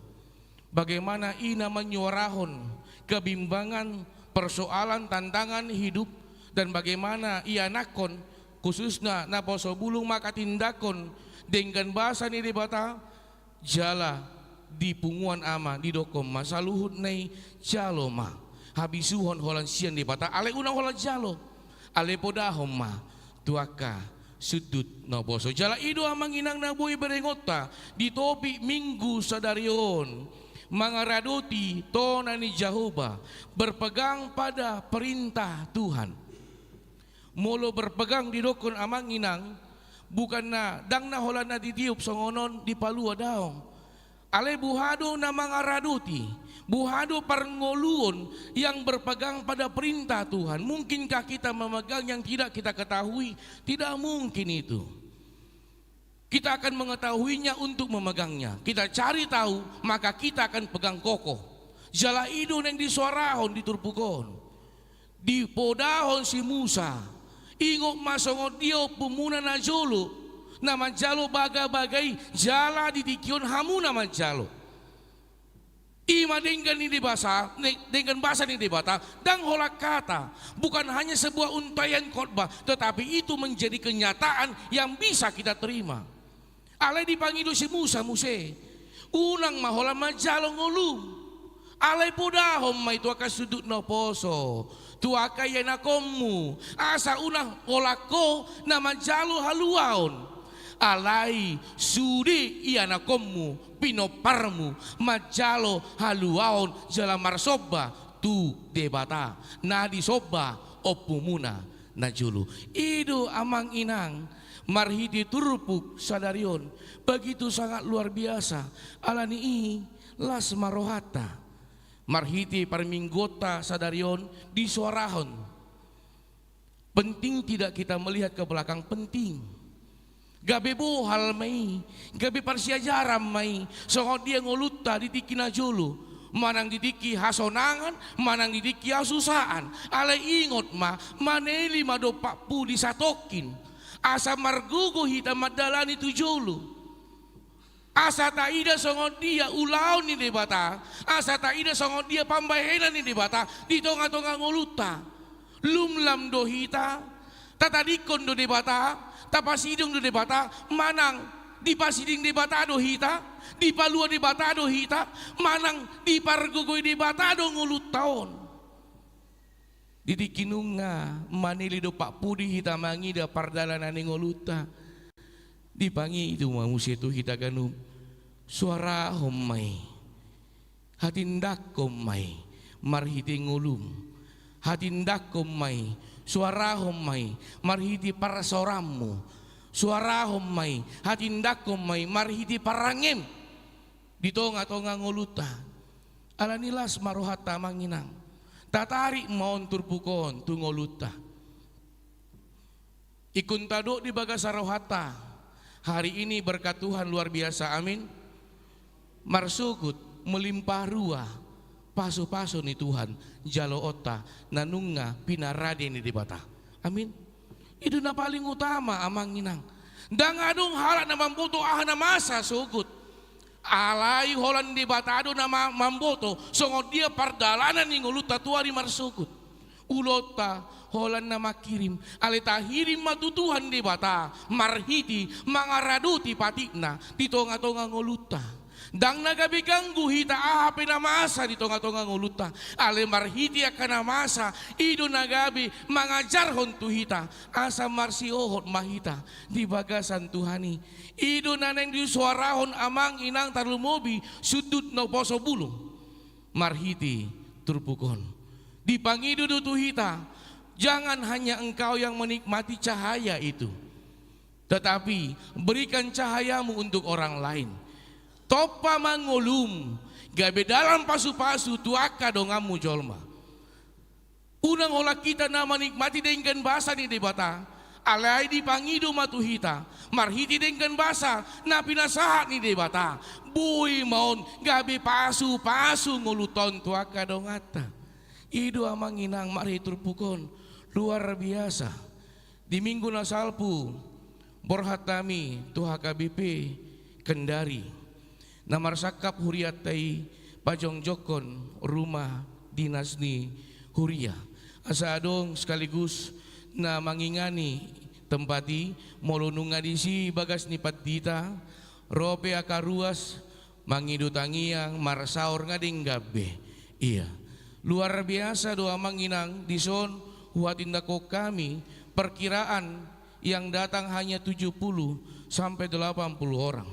Bagaimana i na manyuarahon kebimbangan, persoalan, tantangan hidup, dan bagaimana ianakhon, khususna naposo bulung manghatindanghon denggan basa ni Debata, jala di punguan ama didokhon ma saluhutna i jalo ma habisuhon holan sian Debata, alai unang holan jalo, alai podahon ma tu angka sundut naposo. Jala i do amang inang na boi berengonta di topik Minggu sadari on, mangaradoti tona ni Jahowa, berpegang pada perintah Tuhan. Molo berpegang didokhon amang inang, bukan na ndang na holan na ditiop songon on dipalua, daong. Alai boha do na mangaradoti, boha do parngoluon yang berpegang pada perintah Tuhan. Mungkinkah kita memegang yang tidak kita ketahui? Tidak mungkin itu. Kita akan mengetahuinya untuk memegangnya. Kita cari tahu, maka kita akan pegang kokoh. Jala i do naeng disuarahon di turpuk on. Dipodahon si Musa, ingot ma songon dia ompumuna na jolo, na manjalo bagabaga i, jala di tingki on hamu na manjalo. I ma denggan ni Debata, ne-, denggan basa ni Debata, ndang holan kata, bukan hanya sebuah untaian khotbah, tetapi itu menjadi kenyataan yang bisa kita terima. Alai dipangido si Musa muse, unang ma holan manjalo ngolum. Alai podahon ma i tu angka sundut naposo, tu angka ianakhonmu, asa unang holan ho na manjalo haluaon. Alai sude ianakhonmu, pinomparmu, manjalo haluaon jala marsomba tu Debata na disomba ompumuna na jolo. I do amang inang, marhite turpuk sadari on, begitu sangat luar biasa. Alani i, las ma rohanta. Marhite parmingguonta sadari on disuarahon. Penting tidak kita melihat ke belakang, penting. Gabe bohal ma i, gabe parsiajaran ma i, songon dia ngolunta di tingki na jolo, manang di tingki hasonangan, manang di tingki hasusaan. Alai ingot ma, maneli ma dompak pudi satongkin, asa margogo hita mandalani tu jolo. Asa taida songon dia ulaon ni Debata, asa taida songon dia pambahenan ni Debata di tongatonga ngolunta. Lumlam do hita, tatadingkon do Debata, tapasiding do Debata, manang dipasiding Debata do hita, dipalua Debata do hita, manang dipargogoi Debata do ngolunta on. Di tingki nunga maneli dompak pudi hita mangida pardalanan ni ngolunta, dipangido ma muse tu hita ganup, suarahon ma i, hatindangkon ma i marhite ngolum, hatindangkon ma i, suarahon ma i marhite parsaoranmu, suarahon ma i, hatindangkon ma i marhite parangem di tongatonga ngolunta. Alani las ma rohanta amang inang, tatarik ma on turpuk on tu ngolunta. Ingkon tadok di bagasan rohanta, hari ini berkat Tuhan luar biasa, amin. Marsogot melimpah ruah pasupasu ni Tuhan jaloonta na nunga pinarade ni Debata. Amin. I do na paling utama amang inang. Ndang adong halak na mamboto aha na masa sogot. Alai holan Debata do na ma-, mamboto songon dia pardalanan ni ngolunta tu ari marsogot. Ulaonta holan na mangkirim, alai tahirim ma tu Tuhan Debata marhite mangaradoti patikna di tongatonga ngolunta. Ndang na gabe ganggu hita aha pe na masa di tongatonga ngolunta, alai marhite angka na masa i do na gabe mangajarhon tu hita asa marsihohot ma hita di bagasan Tuhan i. I do na naeng disuarahon amang inang tarlumobi sundut naposo bulung marhite turpuk on. Dipangido do tu hita, jangan hanya engkau yang menikmati cahaya itu, tetapi berikan cahayamu untuk orang lain. Tompa ma ngolum gabe dalan pasupasu tu angka donganmu jolma. Unang holan hita na manikmati denggan basa ni Debata, alai dipangido ma tu hita, marhite denggan basa na pinasahat ni Debata, boi ma on gabe pasu-pasu ngolunta on tu angka donganta. I do amang inang marhite turpuk on, luar biasa. Di minggu na salpu, borhat hami tu H K B P Kendari, na marsangkap hurianta i pajongjongkon rumah dinas ni huria. Asa adong sekaligus na mangingani tempat i, molo nunga disi bagas ni pandita, ro pe angka ruas, mangido tangiang, marsaor, nga denggan be. Ia. Luar biasa do amang inang, dison huhatindangkon hami perkiraan yang datang hanya tujuh puluh sampai delapan puluh orang.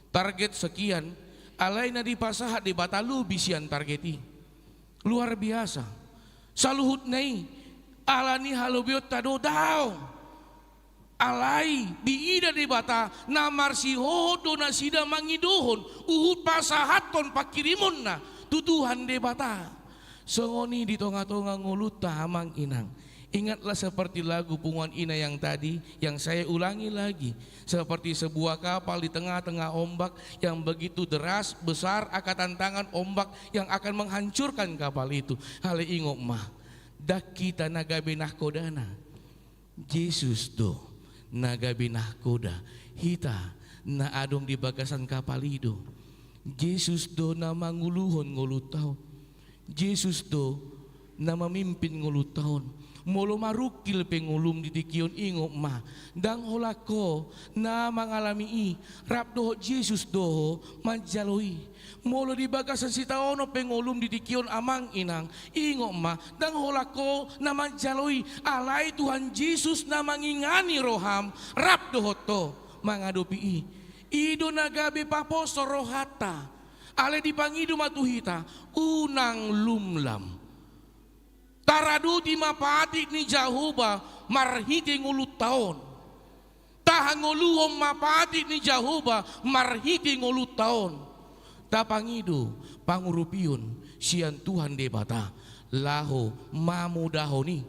Target sekian, alai na dipasahat Debata lobi sian target i. Luar biasa. Saluhutna i, ala ni halobeonta do, daong. Alai diida Debata na marsihohot do nasida mangidohon, huhut pasahathon pangkirimonna tu Tuhan Debata. Songon i di tonga-tonga ngolunta amang inang. Ingatlah seperti lagu punguan Ina yang tadi, yang saya ulangi lagi. Seperti sebuah kapal di tengah-tengah ombak yang begitu deras, besar, angka tantangan ombak yang akan menghancurkan kapal itu. Alai ingot ma, ndang hita na gabe nahkodana. Jesus do na gabe nahkoda, hita na adong di bagasan kapal i do. Jesus do na manguluhon ngolunta on. Jesus do na mamimpin ngolunta on. Molo marungkil pe ngolum di tingki on, ingot ma, ndang holan ho na mangalami i, rap dohot Jesus do ho manjalo i. Molo di bagasan sitaonon pe ngolum di tingki on amang inang, ingot ma, ndang holan ho na manjalo i, alai Tuhan Jesus na mangingani roham, rap dohot ho mangadopi i. I do na gabe paposo rohanta. Alai dipangido ma tu hita, unang lumlam. Taradoti ma patik ni Jahowa marhite ngolunta on. Tahangoluhon ma patik ni Jahowa marhite ngolunta on. Tapangido pangurupion sian Tuhan Debata laho mamudahon i,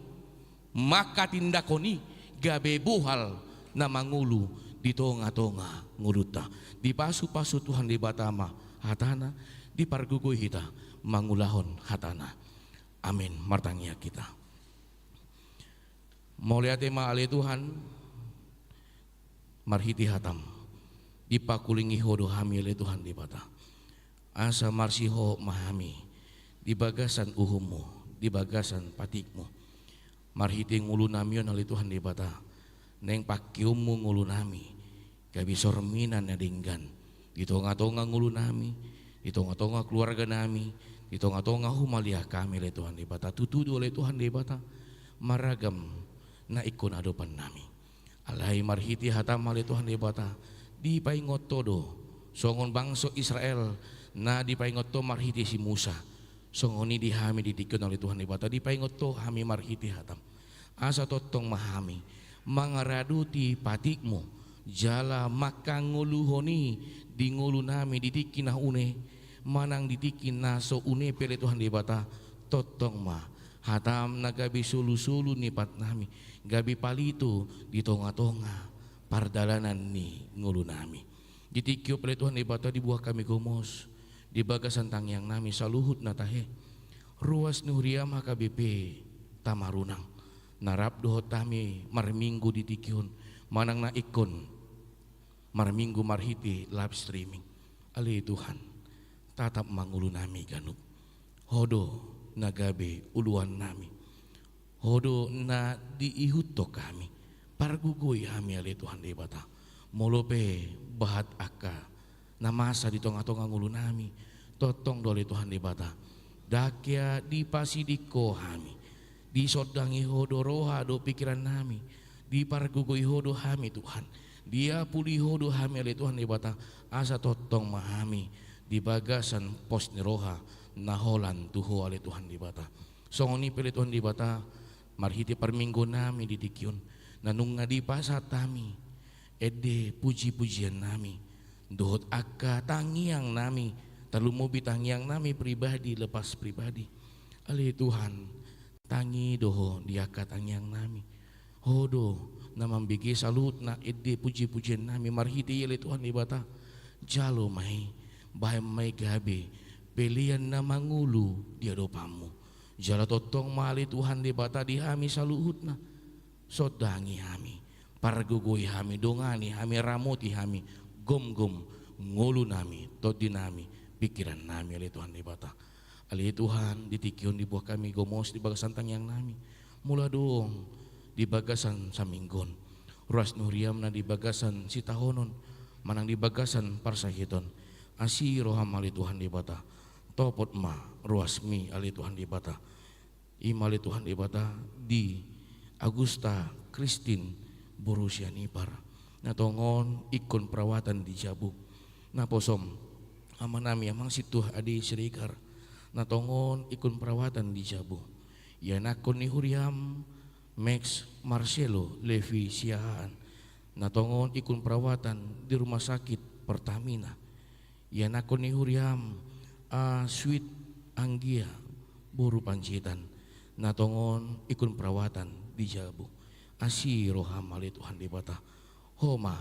mangkatindangkon i gabe bohal na mangolu di tonga-tonga ngolunta. Dipasu-pasu Tuhan Debata ma hatana, dipargogoi hita mangulahon hatana. Amin. Martangiang hita. Mauliate ma ale Tuhan, marhite hatam, dipangkulingi ho do hami ale Tuhan Debata. Asa marsihohot ma hami di bagasan uhummu, di bagasan patikmu. Marhite ngolunami on ale Tuhan Debata, naeng pangkeonmu ngolunami, gabe sorminan na denggan di tonga-tonga ngolunami, di tonga-tonga keluarganami, di tonga-tonga humaliang hami ale Tuhan Debata. Tutu do ale Tuhan Debata, maragam na ingkon adopannami. Alai marhite hatam ale Tuhan Debata, dipaingot ho do songon bangso Israel na dipaingot ho marhite si Musa. Songon i di hami di tingki on ale Tuhan Debata, dipaingot ho hami marhite hatam. Asa tongtong ma hami mangaradoti patikmu, jala mangkangoluhon i di ngolunami di tingki na une, manang di tingki na so une pe ale Tuhan Debata, tongtong ma hatam na gabe solu-solu ni patnami, gabe palito di tonga-tonga pardalanan ni ngolunami. Di tingki on pe ale Tuhan Debata, dibuat hami gomos di bagasan tangiangnami saluhut na tahe. Ruas ni huriam H K B P Tamarunang, na rap dohot hami marminggu di tingki on, manang na ingkon marminggu marhite live streaming. Ale Tuhan, tatap ma ngolunami ganup. Ho do na gabe uluannami. Ho do na diihuthon hami. Pargogoi hami ale Tuhan Debata. Molo pe bahat angka na masa di tonga-tonga ngolunami, tongtong do ale Tuhan Debata, ndang hea dipasiding ho hami. Disondangi ho do roha dohot pingkirannami. Dipargogoi ho do hami Tuhan. Diapuli ho do hami ale Tuhan Debata, asa tongtong ma hami di bagasan pos ni roha na holan tu ho ale Tuhan Debata. Songon i pe ale Tuhan Debata, marhite parmingguonnami di tingki on, na nunga dipasahat hami ende puji-pujiannami dohot angka tangiangnami, tarlumobi tangiangnami pribadi, lepas pribadi. Ale Tuhan, Tangi do Ho di angka tangiang nami. Ho do na mambege saluhutna ende puji-pujian nami marhite i ale Tuhan Debata. Jalo ma i, bahen ma i gabe pelean na mangolu di adopanMu. Jala tongtong ma ale Tuhan Debata di hami saluhutna. Sondangi hami, pargogoi hami, dongani hami, ramoti hami, gomgom ngolu nami, tondi nami, pingkiran nami ale Tuhan Debata. Ale Tuhan, di tingki on dibuat hami gomos di bagasan tangiang nami. Molo adong di bagasan saminggu on ruas ni huriaM na di bagasan sitaonon manang di bagasan parsahiton, asi rohaM ale Tuhan Debata. Topot ma ruasMi ale Tuhan Debata. I ma ale Tuhan Debata di Agusta Kristin boru Sianipar, na tongon ingkon perawatan di jabu. Naposom amanami Amang Sintua Ade Siregar, na tongon ingkon perawatan di jabu. Ianakhon ni huriaM Max Marcelo Levi Siahaan, na tongon ingkon perawatan di Rumah Sakit Pertamina. Ianakhon ni huriaM A Sweet Anggia boru Panjaitan, na tongon ingkon perawatan di jabu. Asi rohaM ale Tuhan Debata. Ho ma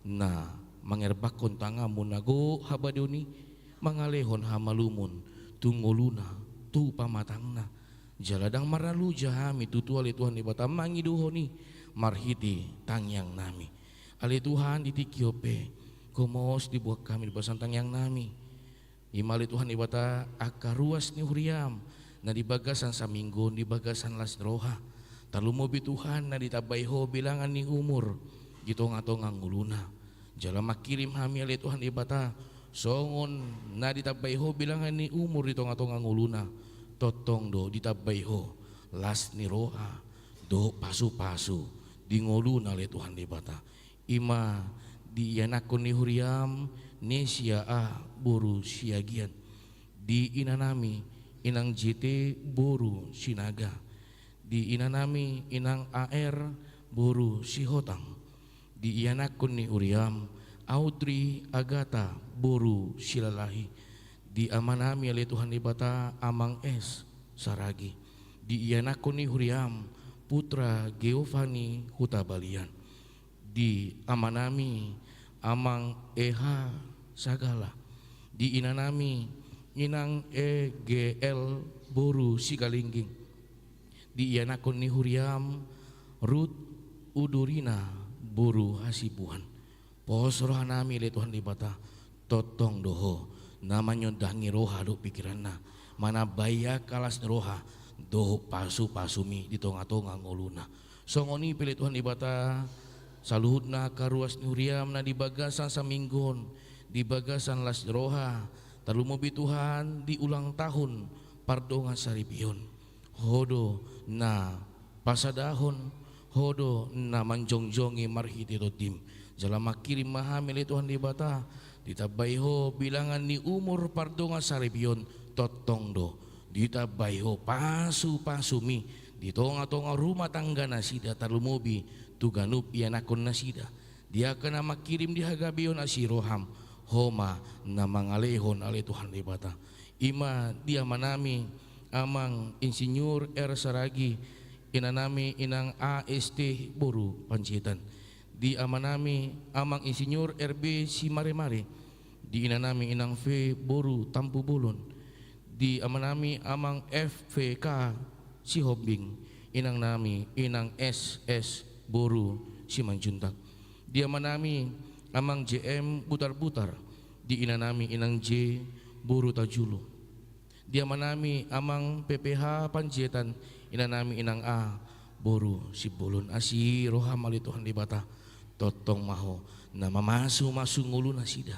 na mangerbakhon tanganMu na gok habadeon i, mangalehon hamalumon tu ngoluna, tu pamatangna. Jala ndang marnaluja hami tutu ale Tuhan Debata mangidohon i marhite tangiang nami. Ale Tuhan, di tingki on pe gomos dibuat hami di bagasan tangiang nami. I ma ale Tuhan Debata angka ruas ni huriaM na di bagasan saminggu on di bagasan las ni roha. Tarlumobi Tuhan na ditambai Ho bilangan ni umur di tonga-tonga ngoluna. Jala mangkirim hami ale Tuhan Debata, songon na ditambai Ho bilangan ni umur di tonga-tonga ngoluna, tongtong do ditambai Ho las ni roha dohot pasu-pasu di ngoluna ale Tuhan Debata. I ma di ianakhon ni huriaM Nesia A boru Siagian, di inanami Inang J T boru Sinaga, di inanami Inang A R boru Sihotang, di ianakhon ni huriaM Audrey Agata boru Silalahi, di amanami ale Tuhan Debata Amang S Saragi, di ianakhon ni huriaM Putra Geovani Hutabalian, di amanami Amang E H Sagala, di inanami Inang E G L boru Sigalingging, di ianakhon ni huriaM Rut Udurina boru Hasibuan. Pos rohanami ale Tuhan Debata, tongtong do Ho na manyondangi roha dohot pingkiranna, manambai angka las ni roha dohot pasu-pasuMi di tonga-tonga ngoluna. Songon i pe ale Tuhan Debata, saluhutna angka ruas ni huriaM na di bagasan saminggu on di bagasan las ni roha, tarlumobi Tuhan di ulang tahun pardongansaripeon. Ho do na pasadahon, Ho do na manjongjongi marhite tondiM. Jala mangkirim ma hami ale Tuhan Debata, ditambai Ho bilangan ni umur pardongansaripeon, tongtong do ditambai Ho pasu-pasuMi di tonga-tonga rumah tangga nasida, tarlumobi tu ganup ianakhon nasida. Di angka na mangkirim di hagabeon asi rohaM, Ho ma na mangalehon ale Tuhan Debata. I ma di amanami Amang Insinyur R Saragi, inanami Inang A S T boru Panjaitan, di amanami Amang Insinyur R B Simaremare, di inanami Inang V boru Tampubolon, di amanami Amang F V K Sihombing, inangnami Inang S S boru Simanjuntak, di amanami Amang J M Butarbutar, di inanami Inang J boru Tajulu, di amanami Amang P P H Panjaitan, inanami Inang A boru Simbolon. Asi rohaM ale Tuhan Debata, tongtong ma Ho na mamasu-masu ngolu nasida,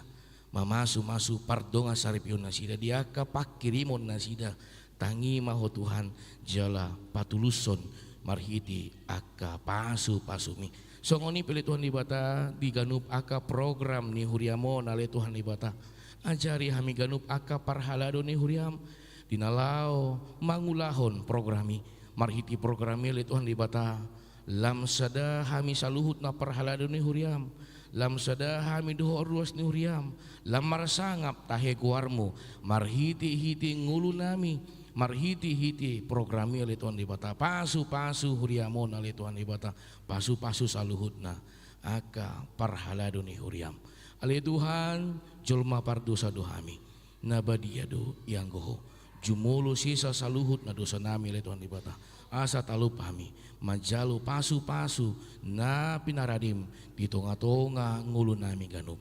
mamasu-masu pardongansaripeon nasida di angka pangkirimon nasida. Tangi ma Ho Tuhan, jala patulushon marhite angka pasu-pasuMi. Songon i pe ale Tuhan Debata di ganup angka program ni huriaM on ale Tuhan Debata. Ajari hami ganup angka parhalado ni huriaM di na laho mangulahon program i. Marhite program i ale Tuhan Debata, lam sada hami saluhutna parhalado ni huriaM, lam sada hami dohot ruas ni huriaM, lam marsangap tahe goarMu marhite-hite ngolunami Marhitehite program i ale Tuhan Debata, pasupasu huriam on ale Tuhan Debata, pasupasu saluhutna angka parhalado ni huriam. Ale Tuhan, jolma pardosa do hami, na badia do ianggo Ho. Jumolo sesa saluhut na dosanami ale Tuhan Debata, asa talup hami manjalo pasupasu na pinaradim di tongatonga ngolunami ganup.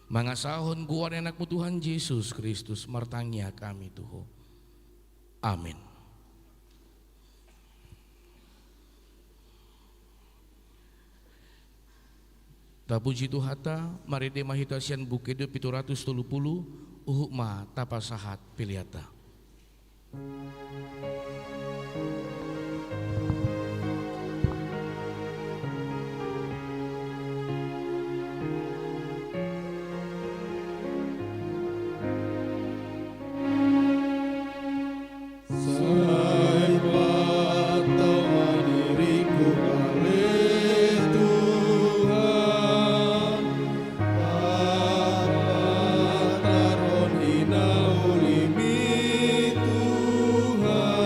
Mangasahon goar ni AnakMu Tuhan Jesus Kristus martangiang hami tu Ho. Amen. Tapuji Tuhanta, marende ma hita sian Buku Ende pitu ratus tolu pulu, huhut ma tapasahat peleanta. Sai patau ma diringku ale Tuhan, papatarhon hinaulimi Tuhan.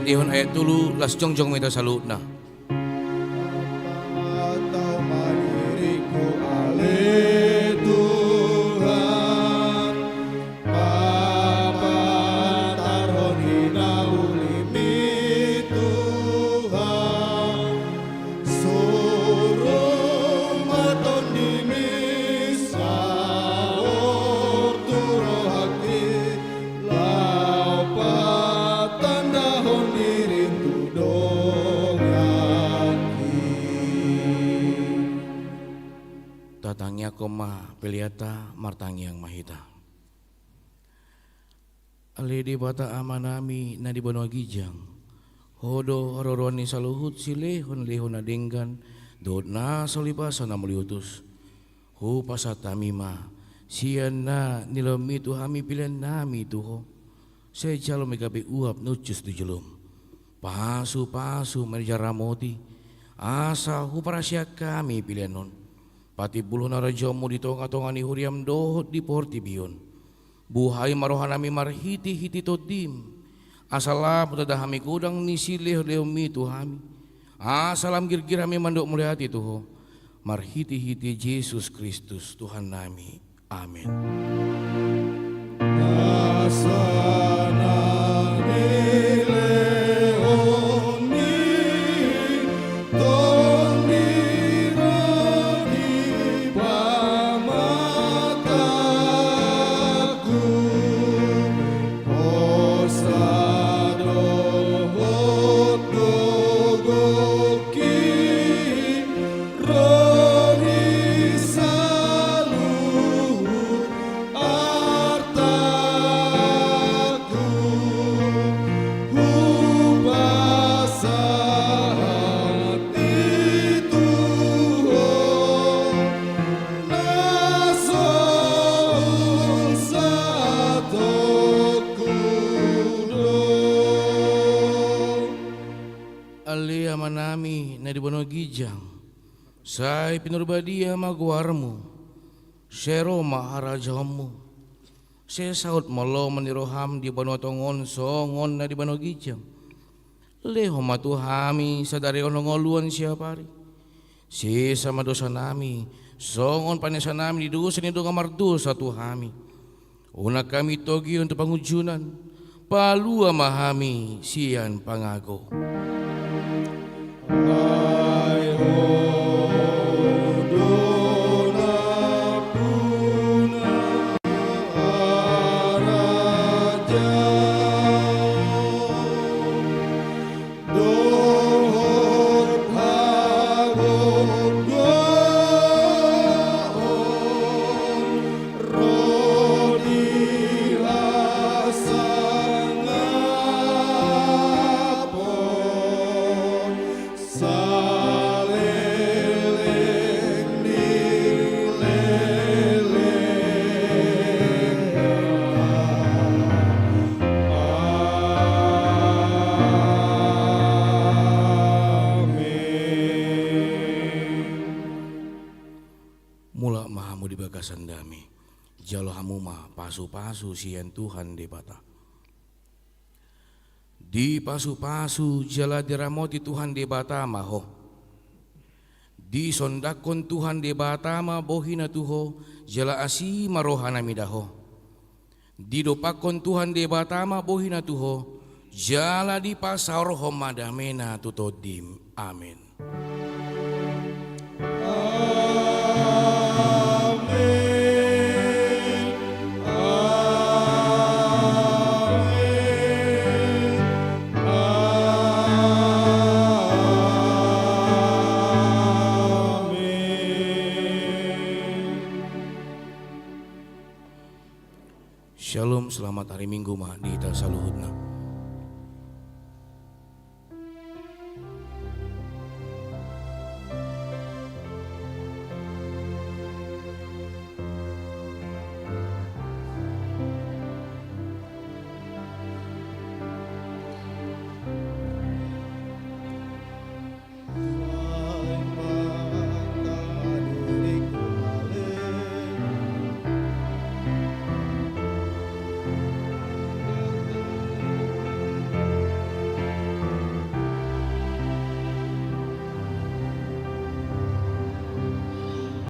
Dihon ayat tolu, las jongjong ma hita saluhutna. Papatar ma diringku ale Tuhan, papatarhon hinaulimi Tuhan, suru ma tondimi saor tu rohangki, laho patandahon dirim tu donganki. Tatangiangkon ma peleanta, martangiang ma hita. Ale Debata Amanami na di banua ginjang, Ho do haroroan ni saluhut silehonlehon na denggan dohot na saulipason na mauliutus. Hupasahat hami ma, sian na nilehonmi tu hami peleannami tu Ho, sai jalo ma i gabe uap na hushus tu jolom. Pasupasu ma i jala ramoti, asa huparsiajar hami pelean on patimbulhon harajaonmu di tongatonga ni huriam dohot di portibi on. Buhai ma rohanami marhitehite Tondim, asa lam tanda hami godang ni silehonlehonmi tu hami, asa lam girgir hami mandok mauliate tu Ho, marhitehite Jesus Kristus Tuhannami. Amen. Asa na nilehonmi Tondim do di pamatangku, hosa dohot gogongki, ro di saluhut artangku, hupasahat i tu Ho, na so ul satongku do. Ale Amanami na di banua ginjang, sai pinarbadia ma goarmu, sai ro ma harajaonmu, sai saut ma lomo ni roham di banua tonga on songon na di banua ginjang. Lehon ma tu hami sadari on hangoluan siapari. Sesa ma dosanami, songon panesanami di dosa ni dongan mardosa tu hami. Unang hami togihon tu pangunjunan, palua ma hami sian pangago. Ai Ho do nampuna harajaon dohot hagotgotgahon ro di hasangapon saleleng ni lelengna. Amen. Mulak ma hamu di bagasan dame. Jalo hamu ma pasupasu sian Tuhan Debata. Dipasupasu jala diramoti Tuhan Debata ma ho. Disondanghon Tuhan Debata ma bohina tu ho, jala asi ma rohana mida ho. Didompakhon Tuhan Debata ma bohina tu ho, jala dipasaorhon ma damena tu tondim. Amen. Amen. Amen. Amen. Shalom, selamat hari Minggu ma di hita saluhutna.